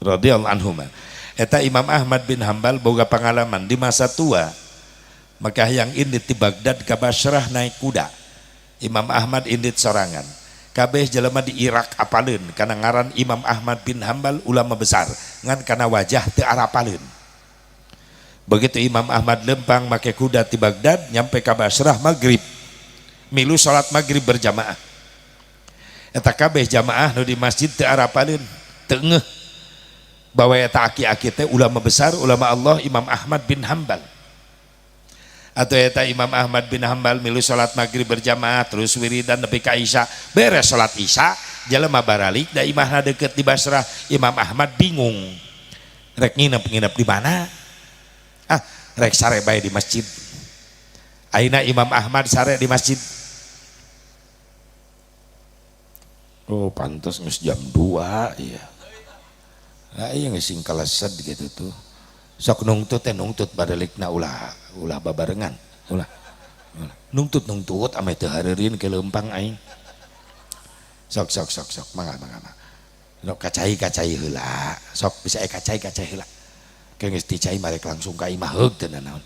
radhiyallahu anhuma. Eta Imam Ahmad bin Hambal boga pengalaman di masa tua, maka yang indit di Baghdad ke Basrah naik kuda. Imam Ahmad indit sorangan. Kabeh jelema di Irak apaleun kana ngaran Imam Ahmad bin Hambal, ulama besar, ngan kana wajah teu arapaleun. Begitu Imam Ahmad lempang make kuda di Baghdad nyampe ke Basrah maghrib, milu salat maghrib berjamaah. Eta kabeh jamaah nu di masjid teu arapaleun, teu ngeuh. Bahwa eta aki-aki teh ulama besar, ulama Allah, Imam Ahmad bin Hambal. Atau eta Imam Ahmad bin Hambal milu salat maghrib berjamaah terus wiridan nepi ka Isya, beres salat Isya jelema baralik da imahna deket di Basrah. Imam Ahmad bingung rek nginep-nginep di mana, ah rek sare bae di masjid. Ayeuna Imam Ahmad sare di masjid. Oh pantes geus jam 2 iya. Lah iya geus sing kalesed gitu tuh. Sok nungtut teh nungtut badalikna ulah ulah babarengan, ulah. Nungtut nungtut ame teu hareureun ke leumpang aing. Sok sok sok sok mangga mangga mangga. Sok kacai kacai heula, sok bisa kacai kacai heula. Ke geus dicai marek langsung ka imah heug teu naon.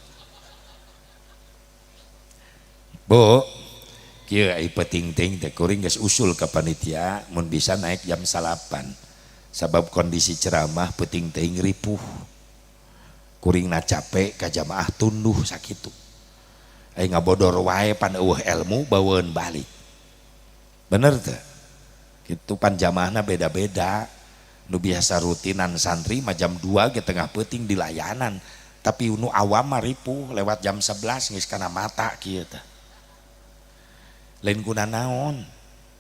Bu, kieu ai penting teuing teh kuring geus usul ka panitia mun bisa naik jam 9. Sabab kondisi ceramah penting teuing ripuh. Kuringna capek ka jamaah tunduh sakitu. Ai ngabodor wae pan eueuh ilmu baweun balik. Bener teu? Kitu pan jamaahna beda-beda. Nu biasa rutinan santri mah jam 2 ge tengah peuting di layanan. Tapi nu awam mah ripuh lewat jam 11 geus kana mata kieu teh. Lain kuna naon?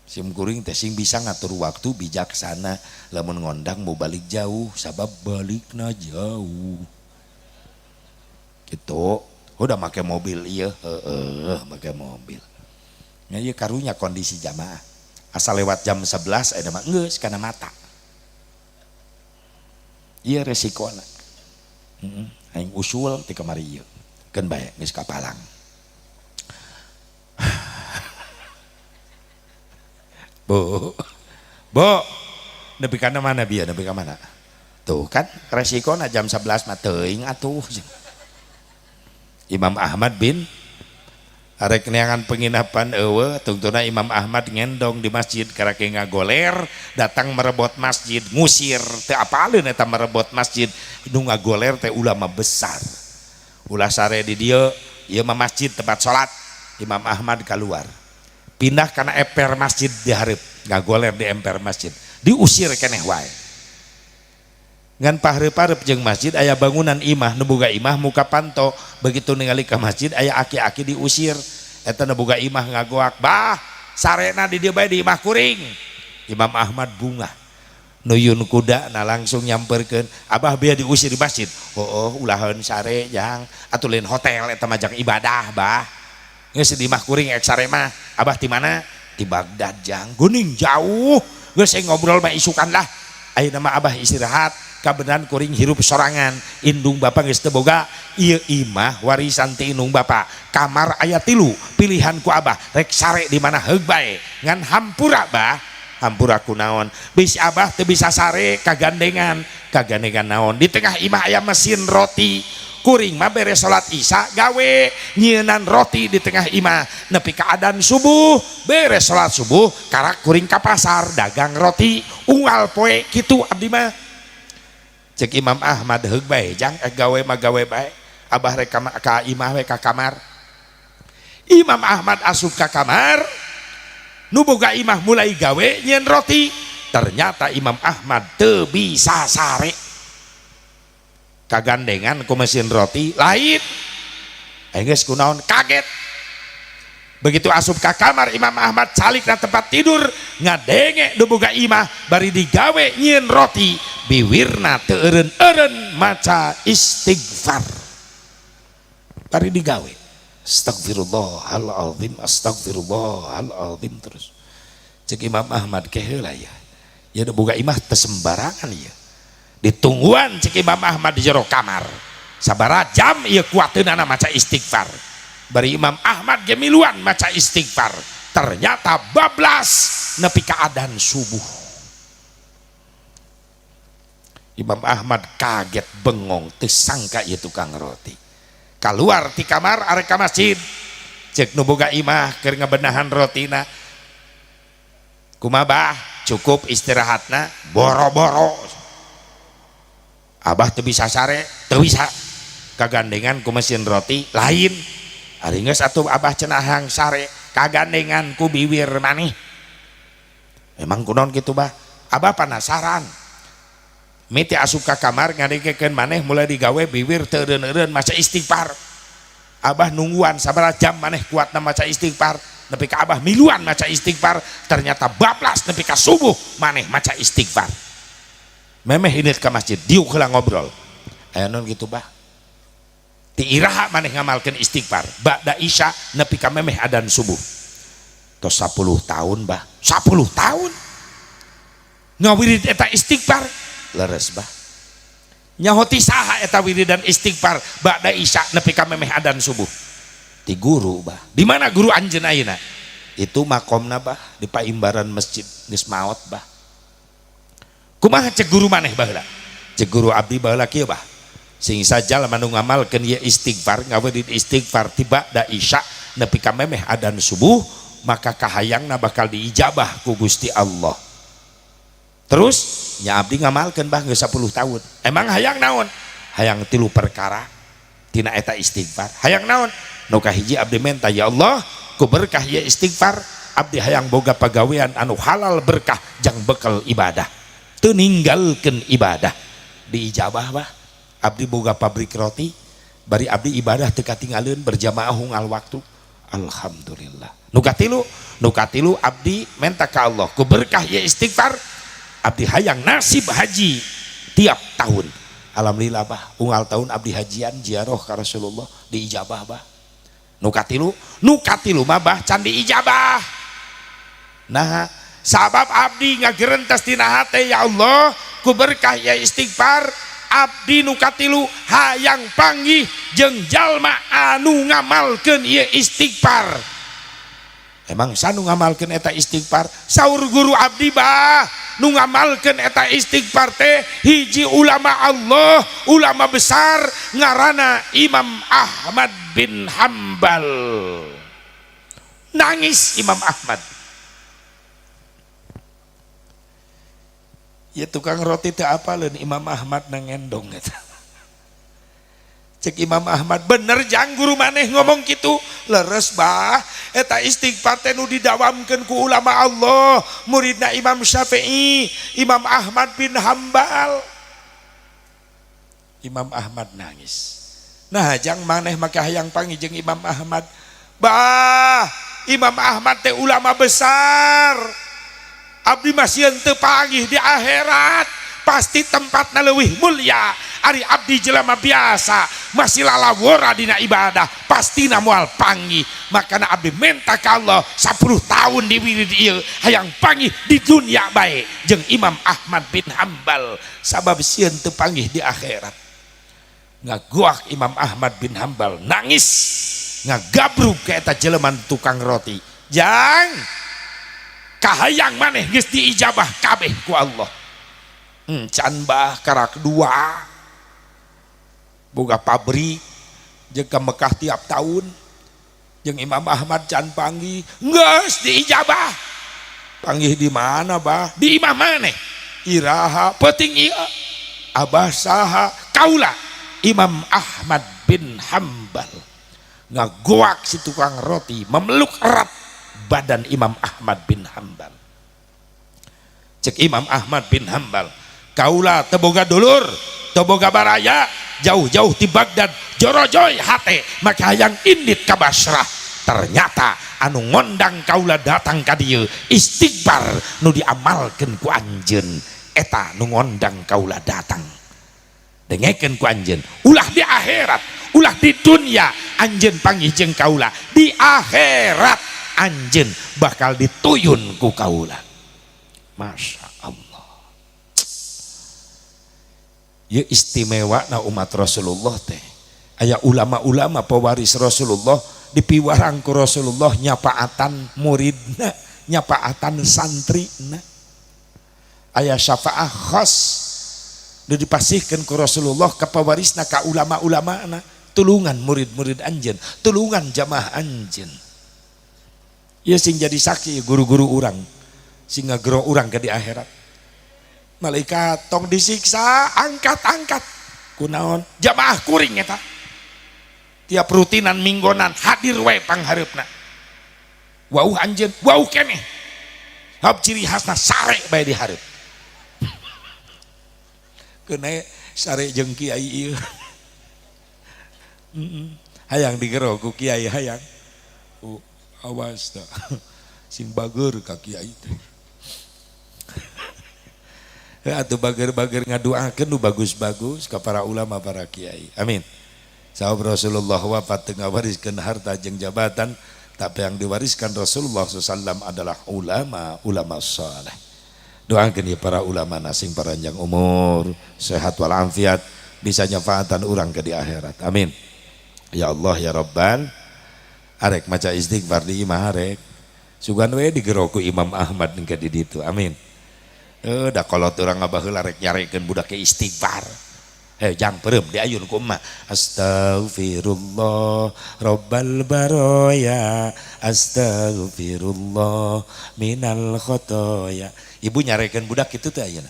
Sim kuring teh sing bisa ngatur waktu bijaksana lamun ngondang mau balik jauh sabab balikna jauh. Gitu, udah make mobil iya, heeh, make mobil. Nya ieu karunya kondisi jamaah. Asal lewat jam 11 eta mah geus kana mata. Ieu resikona. Heeh, aing usul ti kamari ieu. Keun bae geus kapalang. Bu. Bu, nepi kana mana bieu, nepi ka mana? Tuh kan resikona jam 11 mah teuing atuh. Imam Ahmad bin arek neangan penginapan eueuh tungtuna Imam Ahmad ngendong di masjid karake ngagoler datang merebot masjid ngusir teu apaleun eta merebot masjid nu ngagoler teh ulama besar ulah sare di dieu ieu mah masjid tempat salat. Imam Ahmad keluar pindah kana emper masjid di hareup ngagoler di emper masjid diusir keneh wae. Ngan pahreup-pareup jeung masjid aya bangunan imah nu boga imah muka panto begitu ningali ka masjid aya aki-aki diusir eta nu boga imah ngagoak bah sarena di dieu bae di imah kuring. Imam Ahmad bungah nuyun kuda na langsung nyamperkeun abah bia diusir di masjid. Oh, oh ulaheun sare jang atuh lain hotel eta mah jang ibadah bah geus di imah kuring ek sare mah abah ti mana ti Baghdad jang guning jauh geus ngobrol mah isukan lah ayeuna mah abah istirahat kabeneran kuring hirup sorangan indung bapak geus teu boga ieu imah warisan ti indung bapak kamar aya 3 pilihan ku abah rek sare di mana heug bae ngan hampura bah hampura ku naon bisi abah teu bisa sare kagandengan kagandengan naon di tengah imah aya mesin roti kuring mah beres salat isya gawe nyieunnan roti di tengah imah nepi ka adan subuh beres salat subuh karak kuring ka pasar dagang roti unggal poe kitu abdi mah. Cek Imam Ahmad heug bae jang gawe mah gawe bae abah rek ka imah we ka kamar. Imam Ahmad asup ka kamar nu boga imah mulai gawe nyieun roti ternyata Imam Ahmad teu bisa sare kagandengan ku mesin roti lain geus kunaon kaget. Begitu asup ka kamar Imam Ahmad calik na tempat tidur ngadenge nu boga imah bari digawe nyieun roti biwirna teu eureun-eureun maca istighfar bari digawe astagfirullahalazim astagfirullahalazim terus. Cek Imam Ahmad ke heula ya ya nu boga imah teu sembarangan ieu ditungguan cek Imam Ahmad di jero kamar sabaraha jam ieu kuateunana maca istighfar bari Imam Ahmad ge miluan maca istighfar ternyata bablas nepi ka adan subuh. Imam Ahmad kaget bengong teu sangka ieu tukang roti keluar ti kamar arek ka masjid cek nu boga imah keur ngabenahan rotina kumaha bah cukup istirahatna boro-boro abah teu bisa sare teu bisa kagandengan ku mesin roti lain ari geus atuh abah cenah hang sare kagandengan ku biwir maneh emang kunaon kitu bah abah penasaran Miti asup ka kamar ngadengekeun maneh mulai digawe bibir teu eureun-eureun maca istighfar. Abah nungguan sabaraha jam maneh kuatna maca istighfar, nepi ka abah miluan maca istighfar, ternyata bablas nepi ka subuh maneh maca istighfar. Memeh indit ka masjid diuk heula ngobrol. Aya naon kitu bah? Ti iraha maneh ngamalkeun istighfar ba'da isya nepi ka memeh adan subuh. Tos 10 tahun bah, 10 tahun ngawirid eta istighfar, leres bah. Nyaho ti saha eta wiridan istighfar ba'da isya nepi ka memeh adan subuh? Ti guru bah. Di mana guru anjeun ayeuna? Itu makomna bah di paimbaran masjid, geus maot bah. Kumaha cek guru maneh baheula? Cek guru abdi baheula kieu bah. Sing sajalma nu ngamalkeun ieu istighfar, ngawirid istighfar ti ba'da isya nepi ka memeh adan subuh, maka kahayangna bakal diijabah ku Gusti Allah. Terus nya abdi ngamalkeun bah geus 10 tahun. Emang hayang naon? Hayang tilu perkara tina eta istighfar. Hayang naon? Nu kahiji abdi menta ya Allah, ku berkah ieu istighfar abdi hayang boga pagawean anu halal berkah jang bekal ibadah. Teu ninggalkeun ibadah. Diijabah bah. Abdi boga pabrik roti, bari abdi ibadah teu katinggalin berjamaah unggal waktu. Alhamdulillah. Nu katilu abdi menta ka Allah ku berkah ieu istighfar abdi hayang nasib haji tiap tahun. Alhamdulillah bah, unggal tahun abdi hajian ziarah ka Rasulullah diijabah bah. Nu katilu mah bah can diijabah. Nah, sabab abdi ngagerentes dina hate ya Allah ku berkah ieu istighfar abdi nu katilu hayang panggih jeung jalma anu ngamalkeun ieu istighfar. Emang sanu ngamalkeun eta istighfar? Saur guru abdi bah, nu ngamalkeun eta istighfar teh hiji ulama Allah, ulama besar ngaranna Imam Ahmad bin Hambal. Nangis Imam Ahmad. Ya tukang roti teh apaleun Imam Ahmad nangendong eta. Cek Imam Ahmad, bener jang guru maneh ngomong kitu, leres bah, eta istighfar teh nu didawamkeun ku ulama Allah, muridna Imam Syafi'i, Imam Ahmad bin Hambal. Imam Ahmad nangis. Nah, jang maneh maka hayang panggih jeung Imam Ahmad. Bah, Imam Ahmad teh ulama besar. Abdi masih teu panggih di akhirat. Pasti tempatna leuwih mulia. Ari abdi jelema biasa masih lalawora dina ibadah pastina moal panggih. Makana abdi menta ka Allah 10 tahun di wirid ieu hayang panggih di dunia bae jeung Imam Ahmad bin Hambal sabab sieun teu panggih di akhirat. Ngaguak Imam Ahmad bin Hambal nangis ngagabrug ka eta jelema tukang roti. Jang kahayang maneh geus diijabah kabeh ku Allah. Can bah karak dua boga pabrik jeung ka Mekah tiap tahun jeung Imam Ahmad can panggih geus diijabah. Panggih di mana bah? Di imah maneh. Iraha peuting ieu abah saha? Kaula Imam Ahmad bin Hambal. Ngagoak si tukang roti memeluk erat badan Imam Ahmad bin Hambal. Cek Imam Ahmad bin Hambal, kaula teboga dulur, teboga baraya, jauh-jauh di Baghdad, jorojoy hate, maka hayang indit ka Basrah. Ternyata anu ngondang kaula datang ka dieu istighfar nu diamalkeun ku anjeun, eta nu ngondang kaula datang. Dengekeun ku anjeun, ulah di akhirat, ulah di dunia anjeun panggih jeung kaula, di akhirat anjeun bakal dituyun ku kaula. Masya Allah. Ya istimewa na umat Rasulullah teh. Aya ulama-ulama pewaris Rasulullah dipiwarang ku Rasulullah nyapaatan muridna, nyapaatan santrina. Aya syafaah khas nu dipasihkeun ku Rasulullah ka pewarisna ka ulama-ulamana, tulungan murid-murid anjeun, tulungan jamaah anjeun. Ieu sing jadi saksi guru-guru urang, sing ngagero urang ke di akhirat. Malaikat tong disiksa, angkat-angkat. Kunaon? Jamaah kuring eta. Tiap rutinan minggonan hadir we panghareupna. Wauh anjeun, wauh keneh. Hab ciri khasna sare bae di hareup. Keun sare jeung kiai ieu. Hayang digero ku kiai hayang. Oh, awas ta. Sing bager ka kiai teh. Atuh bager-bager ngaduakeun nu bagus-bagus ka para ulama para kiai. Amin. Sahabat Rasulullah wafat teu ngawariskeun harta jeung jabatan, tapi yang diwariskan Rasulullah SAW adalah ulama-ulama saleh. Doakeun ya para ulama sing paranjang umur, sehat walafiat, bisa nyafaatan urang ke di akhirat. Amin. Ya Allah ya Rabbal. Arek maca istighfar di imah arek. Sugan we digero ku Imam Ahmad engke di ditu. Amin. Da kolot urang ngabaheula rek nyarekeun budak ke istighfar. Jang peureum diayun ku emak. Astaghfirullah rabbal baraya, astaghfirullah minal khotoya. Ibu nyarekeun budak kitu teh ayeuna.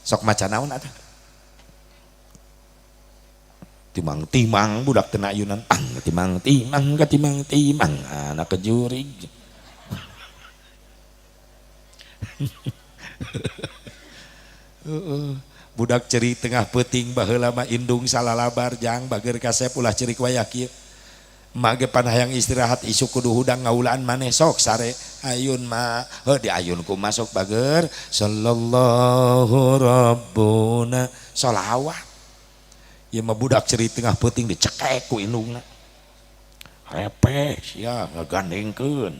Sok maca naon atuh? Timang-timang budak teu ayunan. Ang timang-timang katimang-timang anak kejurig. Budak ceri tengah peuting baheula mah indung salalabar jang bager kasep ulah cerik wayah kieu. Emak ge pan hayang istirahat isuk kudu hudang ngaulaan maneh sok sare ayun ma heuh diayun ku masuk bager sallallahu rabbuna sholawat. Ieu mah budak ceri tengah peuting dicekek ku indungna. Repeh sia ngagandengkeun.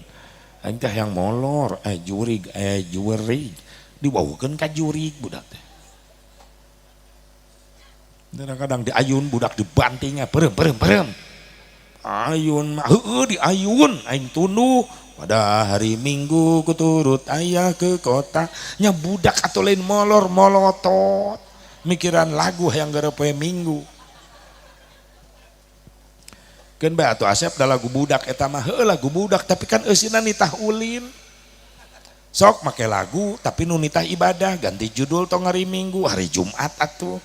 Aing teh hayang molor jurig jurig diwaukeun ka jurig budak teh. Kadang-kadang diayun budak dibantingnya perem perem perem. Ayun mah heueuh diayun aing tunduh pada hari Minggu kuturut ayah ke kota nya budak atau lain molor molotot mikiran lagu hayang gara poe Minggu. Keun bae atuh Asep da lagu budak eta mah heueuh lagu budak tapi kan eusina nitah ulin. Sok make lagu tapi nu nitah ibadah ganti judul tong hari Minggu hari Jumat atuh.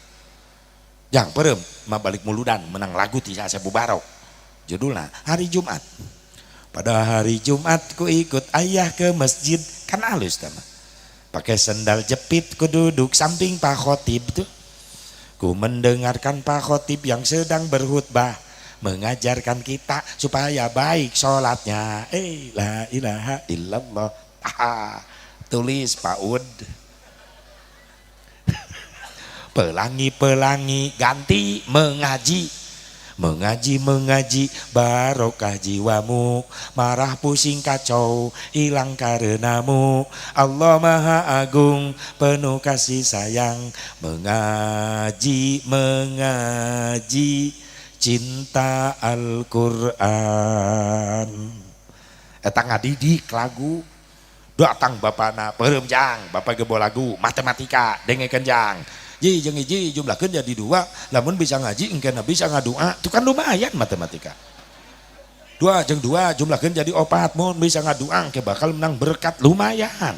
Jang perem mah balik muludan menang lagu ti Asep Mubarok. Judulna hari Jumat. Pada hari Jumat ku ikut ayah ke masjid kan halus teh mah. Pakai sendal jepit ku duduk samping Pak Khotib tuh. Ku mendengarkan Pak Khotib yang sedang berkhutbah mengajarkan kita supaya baik sholatnya. La ilaha illallah. Ah, tulis Pak Ud. Pelangi-pelangi ganti mengaji. Mengaji mengaji barokah jiwamu, marah pusing kacau hilang karenamu. Allah Maha Agung penuh kasih sayang. Mengaji mengaji cinta Al-Qur'an. Eta ngadidik lagu. Datang bapana peureum jang, bapak gebo lagu matematika dengekeun jang. Ji jeung hiji jumlahkeun jadi dua, lamun bisa ngaji engkena bisa ngadua, itu kan lumayan matematika. Dua jeung dua jumlahkeun jadi opat, mun bisa ngadua engke bakal menang berkat lumayan.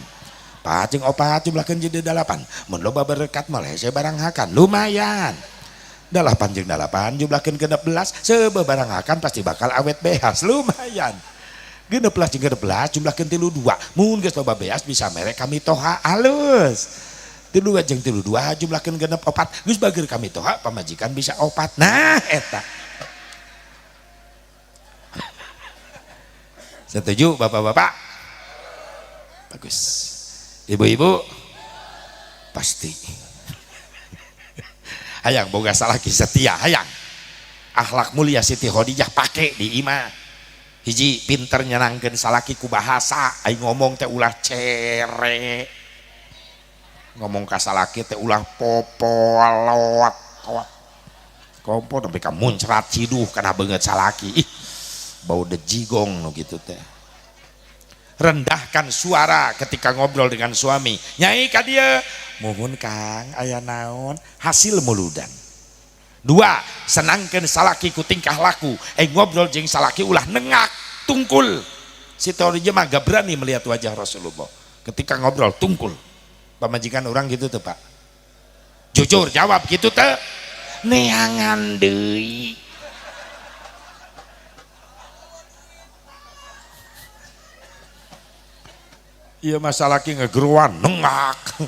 Pat jeung opat jumlahkeun jadi 8, mun loba berkat mah hese barang hakan lumayan. 8 jeung 8 jumlahkeun 16, seubeuh barang hakan pasti bakal awet behas lumayan. 16 jeung 16 jumlahkeun 32, mun geus loba beas bisa mere kami toha alus. 3 jeung 32 jumlahkeun 64 geus bager kami toha pamajikan bisa 4. Nah eta. Setuju bapak-bapak? Bagus. Ibu-ibu? Pasti. Hayang boga salaki setia hayang. Akhlak mulia Siti Khadijah pake di imah. Hiji pinter nyenangkeun salaki ku bahasa, aing ngomong teh ulah cere. Ngomong ka salaki teh ulah popolot kompor sampai ka muncrat ciduh kana beungeut salaki. Ih, bau dejigong nu kitu teh. Rendahkan suara ketika ngobrol dengan suami. Nyai ka dieu, muhun Kang aya naon? Hasil muludan. Dua, senangkeun salaki ku tingkah laku. Ngobrol jeung salaki ulah nengak, tungkul. Si Khadijah mah gak berani melihat wajah Rasulullah. Ketika ngobrol tungkul. Pamajikan orang gitu tuh Pak. Jujur jawab gitu teh. Neangan deui. Iya masalah ki ngegeruan nengak.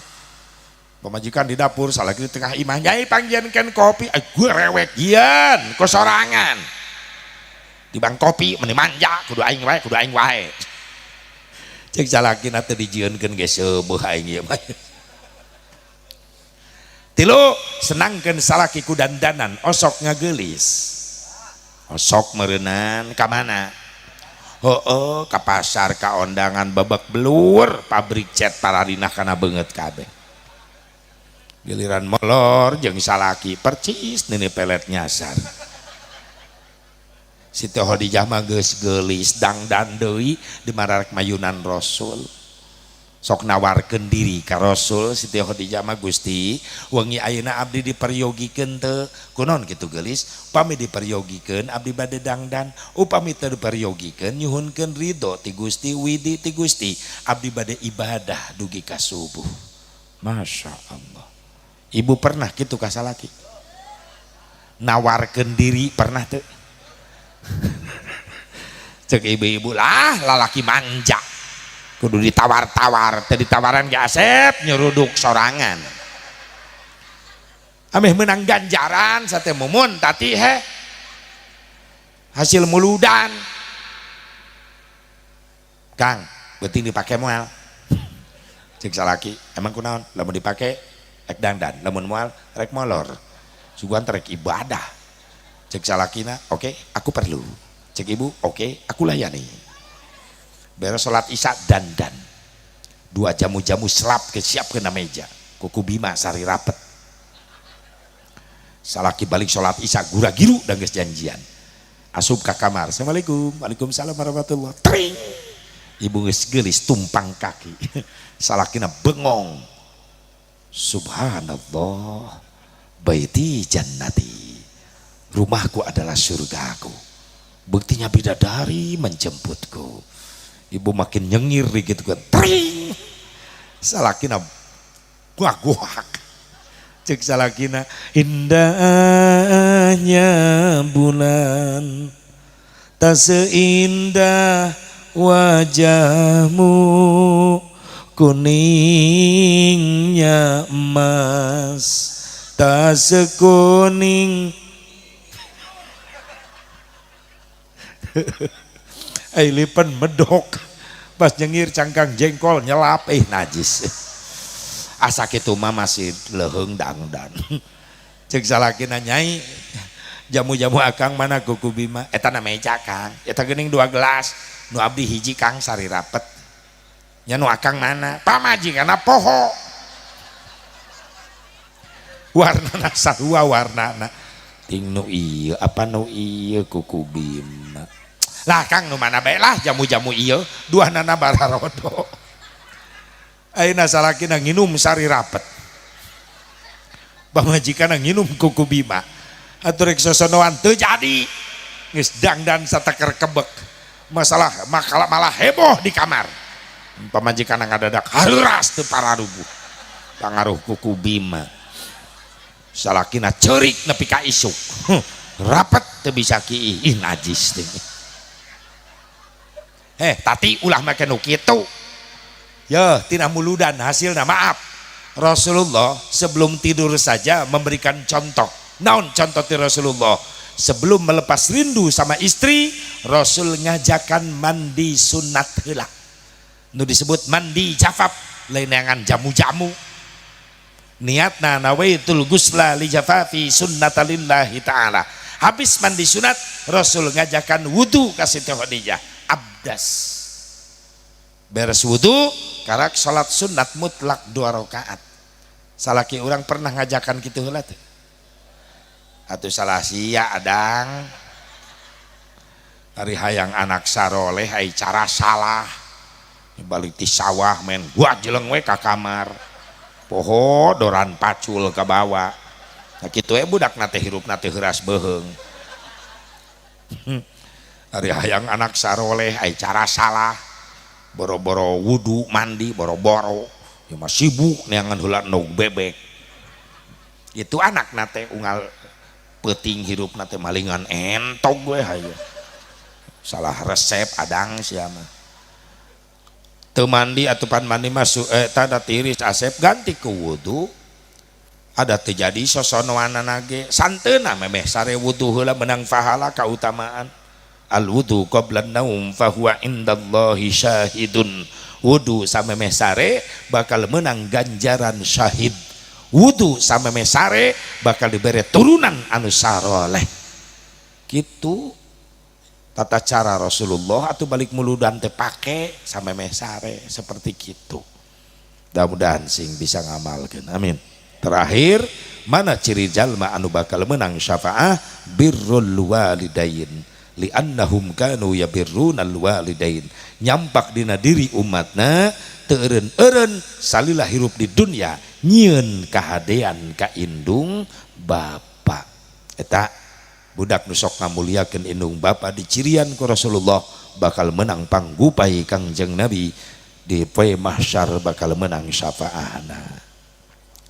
Pamajikan di dapur, salaki di tengah imah. "Nyai, pangjieunkeun kopi." "Eh, gue rewek jieun ku sorangan. Tibang kopi meni manja, kudu aing wae, kudu aing wae." Cek salakina, "Teu dijieunkeun ge seubeuh aing ieu mah." Tilu, senangkeun salaki ku dandanan, osok ngageulis. Osok meureunan ka mana? Heeh, ka pasar, ka ondangan, babak belur pabrik cat pararinah kana beungeut kabeh. Giliran molor jeung salaki percis nini pelet nyasar. Siti Khadijah mah geus geulis, dangdan deui di mararek mayunan Rasul. Sok nawarkeun diri ka Rasul Siti Khadijah mah, "Gusti, wengi ayeuna abdi diperyogikeun teu?" "Kunaon kitu, geulis?" "Upami diperyogikeun, abdi bade dangdan. Upami teu diperyogikeun, nyuhunkeun ridho ti Gusti, widi ti Gusti, abdi bade ibadah dugi ka subuh." Masya Allah. Ibu pernah gitu ka salaki? Nawarkeun diri pernah teu? Cek ibu-ibu lah, lalaki manja, kudu ditawar-tawar. Teu ditawaran ge asep nyuruduk sorangan. Ameh menang ganjaran sate mumun tati he hasil muludan. "Kang, beuting dipake moal?" Cek salaki. "Emang kunaon?" "Lamun dipake rek dangdan, lamun moal rek molor, suguhan rek ibadah." Cek salakina, "Oke, okay, aku perlu." Cek ibu, "Oke, okay, aku layani." Beres sholat Isya dandan, dua jamu-jamu selap ke siap kena meja, kuku bima sari rapet. Salaki balik sholat Isya gura giru dan geus janjian. Asup ke kamar, "Assalamualaikum." "Waalaikumsalam warahmatullah." Tring, ibu geus geulis tumpang kaki. Salakina bengong. "Subhanallah, baiti jannati, rumahku adalah surgaku, buktinya bidadari menjemputku." Ibu makin nyengir gitu kan. Tring, salakina gua guak. Cek salakina, "Indahnya bulan tak seindah wajahmu, kuningnya emas tak sekuning." Eh, lipen medok pas nyengir, cangkang jengkol nyelap. Eh, najis. Asa kitu mah masih leuheung dangdan. Cek salakina, "Nyai, jamu-jamu akang mana, kuku bima?" "Eta na meja, Kang." "Eta geuning dua gelas, nu abdi hiji, Kang, sari rapet nya. Nu akang mana?" Pamajikanna poho, warnana sarua warnana, ting nu ieu apa nu ieu kuku bima lah, Kang. Nu mana bae lah, jamu-jamu ieu dua nana bararodo. Ayeuna salakina nginum sari rapet, pamajikanna nginum kuku bima. Atuh rek sosonoan teu jadi, geus dangdan sateker kebek. Masalah makalah malah heboh di kamar. Pamajikan ngadadak haruras teu pararuguh, pangaruh kuku bima. Salakina ceurik nepi ka isuk, rapet teu bisa kiih. Ih, najis teh. Eh, tati, ulah make nu kitu ya. Tina muludan hasilna. Maaf, Rasulullah sebelum tidur saja memberikan contoh. Naon contoh ti Rasulullah? Sebelum melepas rindu sama istri, Rasul ngajakan mandi sunat heula, nu disebut mandi jafaf, lain jamu-jamu. Niatna nawaitul gusla li jafafi sunnatalillahi ta'ala. Habis mandi sunat, Rasul ngajakan wudu ka Siti Khadijah, abdas. Beres wudu, karak salat sunat mutlak dua rakaat. Salaki orang pernah ngajakan kitu heula teu? Atau salah sia adang. Ari hayang anak saroleh ai cara salah. Balik ti sawah main gua jeleng we ka kamar, poho doran pacul ke bawah. Nah, kitu we budak nate, hirup nate heuras beuheung. Ari hayang anak saroleh ai cara salah. Boro-boro wudu mandi, boro-boro ya mah, sibuk neangan heula endog bebek. Itu anak nate unggal peuting hirup nate malingan entog we. Hayu, salah resep adang sia mah. Teu mandi atupan mandi masuk tanda tiris asep, ganti ke wudu. Ada terjadi sosonoanana ge santeuna memeh sare wudu heula menang pahala kautamaan. Al wudu qabla naum fahuwa indallahi syahidun. Wudu samemeh sare bakal menang ganjaran syahid. Wudu samemeh sare bakal diberi turunan anu saroleh. Gitu tata cara Rasulullah atau balik muludan teh pake samemeh sare seperti gitu. Mudah-mudahan sing bisa ngamalkeun. Amin. Terakhir, mana ciri jalma anu bakal menang syafaah? Birrul walidain li'annahum kanu yabirrunal walidain. Nyampak dina diri umatna teu eureun-eureun salila hirup di dunya nyieun kahadean ka indung bapa. Eta budak nu sok ngamuliakeun indung bapa dicirian ku Rasulullah bakal menang panggupai Kangjeng Nabi di poe mahsyar, bakal menang syafaahna.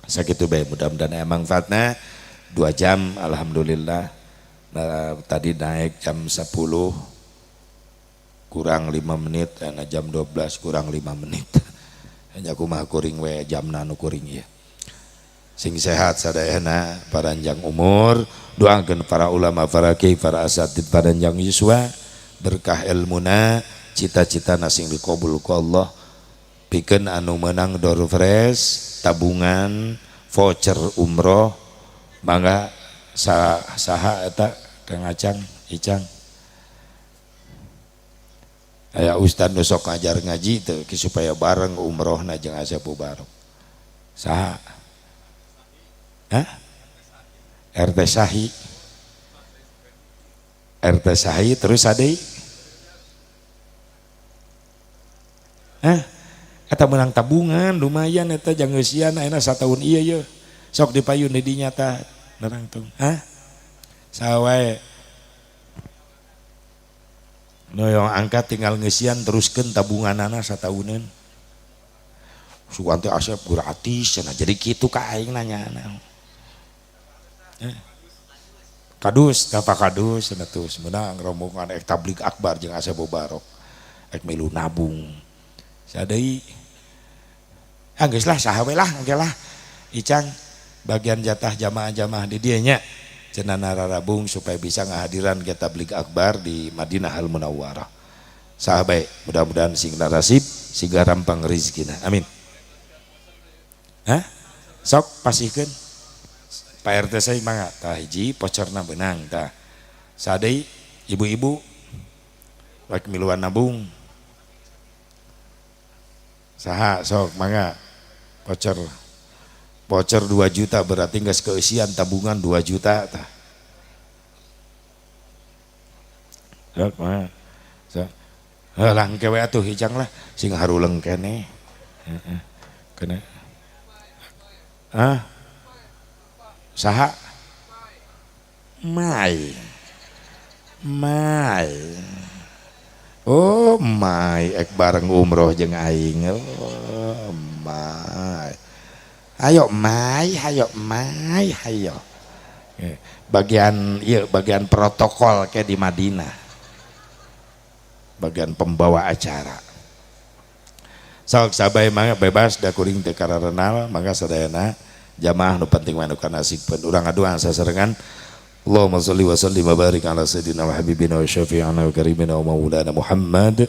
Sakitu bae, mudah-mudahan aya manfaatna. 2 jam, alhamdulillah. Nah, tadi naik jam 10 kurang 5 menit, nah jam 12 kurang 5 menit. Hanya kumaha kuring we jamna nu kuring ya. Sing sehat sadayana, paranjang umur, doakeun para ulama, para kiai, para asatid paranjang yuswa, berkah ilmuna, cita-cita sing dikabul ku Allah. Pikeun anu menang doorprize, tabungan, voucher umroh, mangga saha eta? Kang Acang, Icang. Aya ustad nu sok ngajar ngaji teu supaya bareng umrohna jeung Asep Mubarok? Saha? Hah? RT Sahi. RT Sahi terus ada? Hah? Eta menang tabungan lumayan eta jang ngeusian ayeuna satahun ieu ye. Sok dipayun di dinya tah nerangtung. Hah? Saha wae? Nu yang angkat tinggal ngeusian teruskeun tabunganana satahuneun. Sugan teh Asep gratis cenah, jadi kitu ka aing nanyana. Kadus, tah Pak Kadus cenah terus menang rombongan ek tablig akbar jeung Asep Mubarok. Ek milu nabung. Sadai ah geus lah, saha we lah, engke lah. Icang bagian jatah jamaah-jamaah di dieu nya cenah nararabung supaya bisa ngahadiran ke tablig akbar di Madinah Al Munawwarah. Saha bae, mudah-mudahan sing narasib sing gampang rezekina. Amin. Hah? Sok pasihkeun. Pak RT saya mangga tah hiji pocerna beunang tah. Sadai ibu-ibu rek miluan nabung. Saha sok mangga voucher. Voucher 2 juta berarti geus keisian tabungan 2 juta tah. Sok mangga. Sok. Heuh lah engke we atuh hijang lah sing haruleng keneh. Heeh. Kene. Hah? Saha? Mai. Mai. Oh, mai ek bareng umroh jeung aing. Oh, mai. Ayo mai, ayo mai, ayo. Bagian ieu bagian protokol ke di Madinah. Bagian pembawa acara. Sok sabae mangga bebas da kuring teu kararenal, mangga sadayana jamaah nu penting mah nu kanasibkeun. Urang ngadoa sasarengan. Allahumma sholli wa sallim wa barik ala sayyidina wa habibina wa syafi'ina wa karimina wa maulana Muhammad.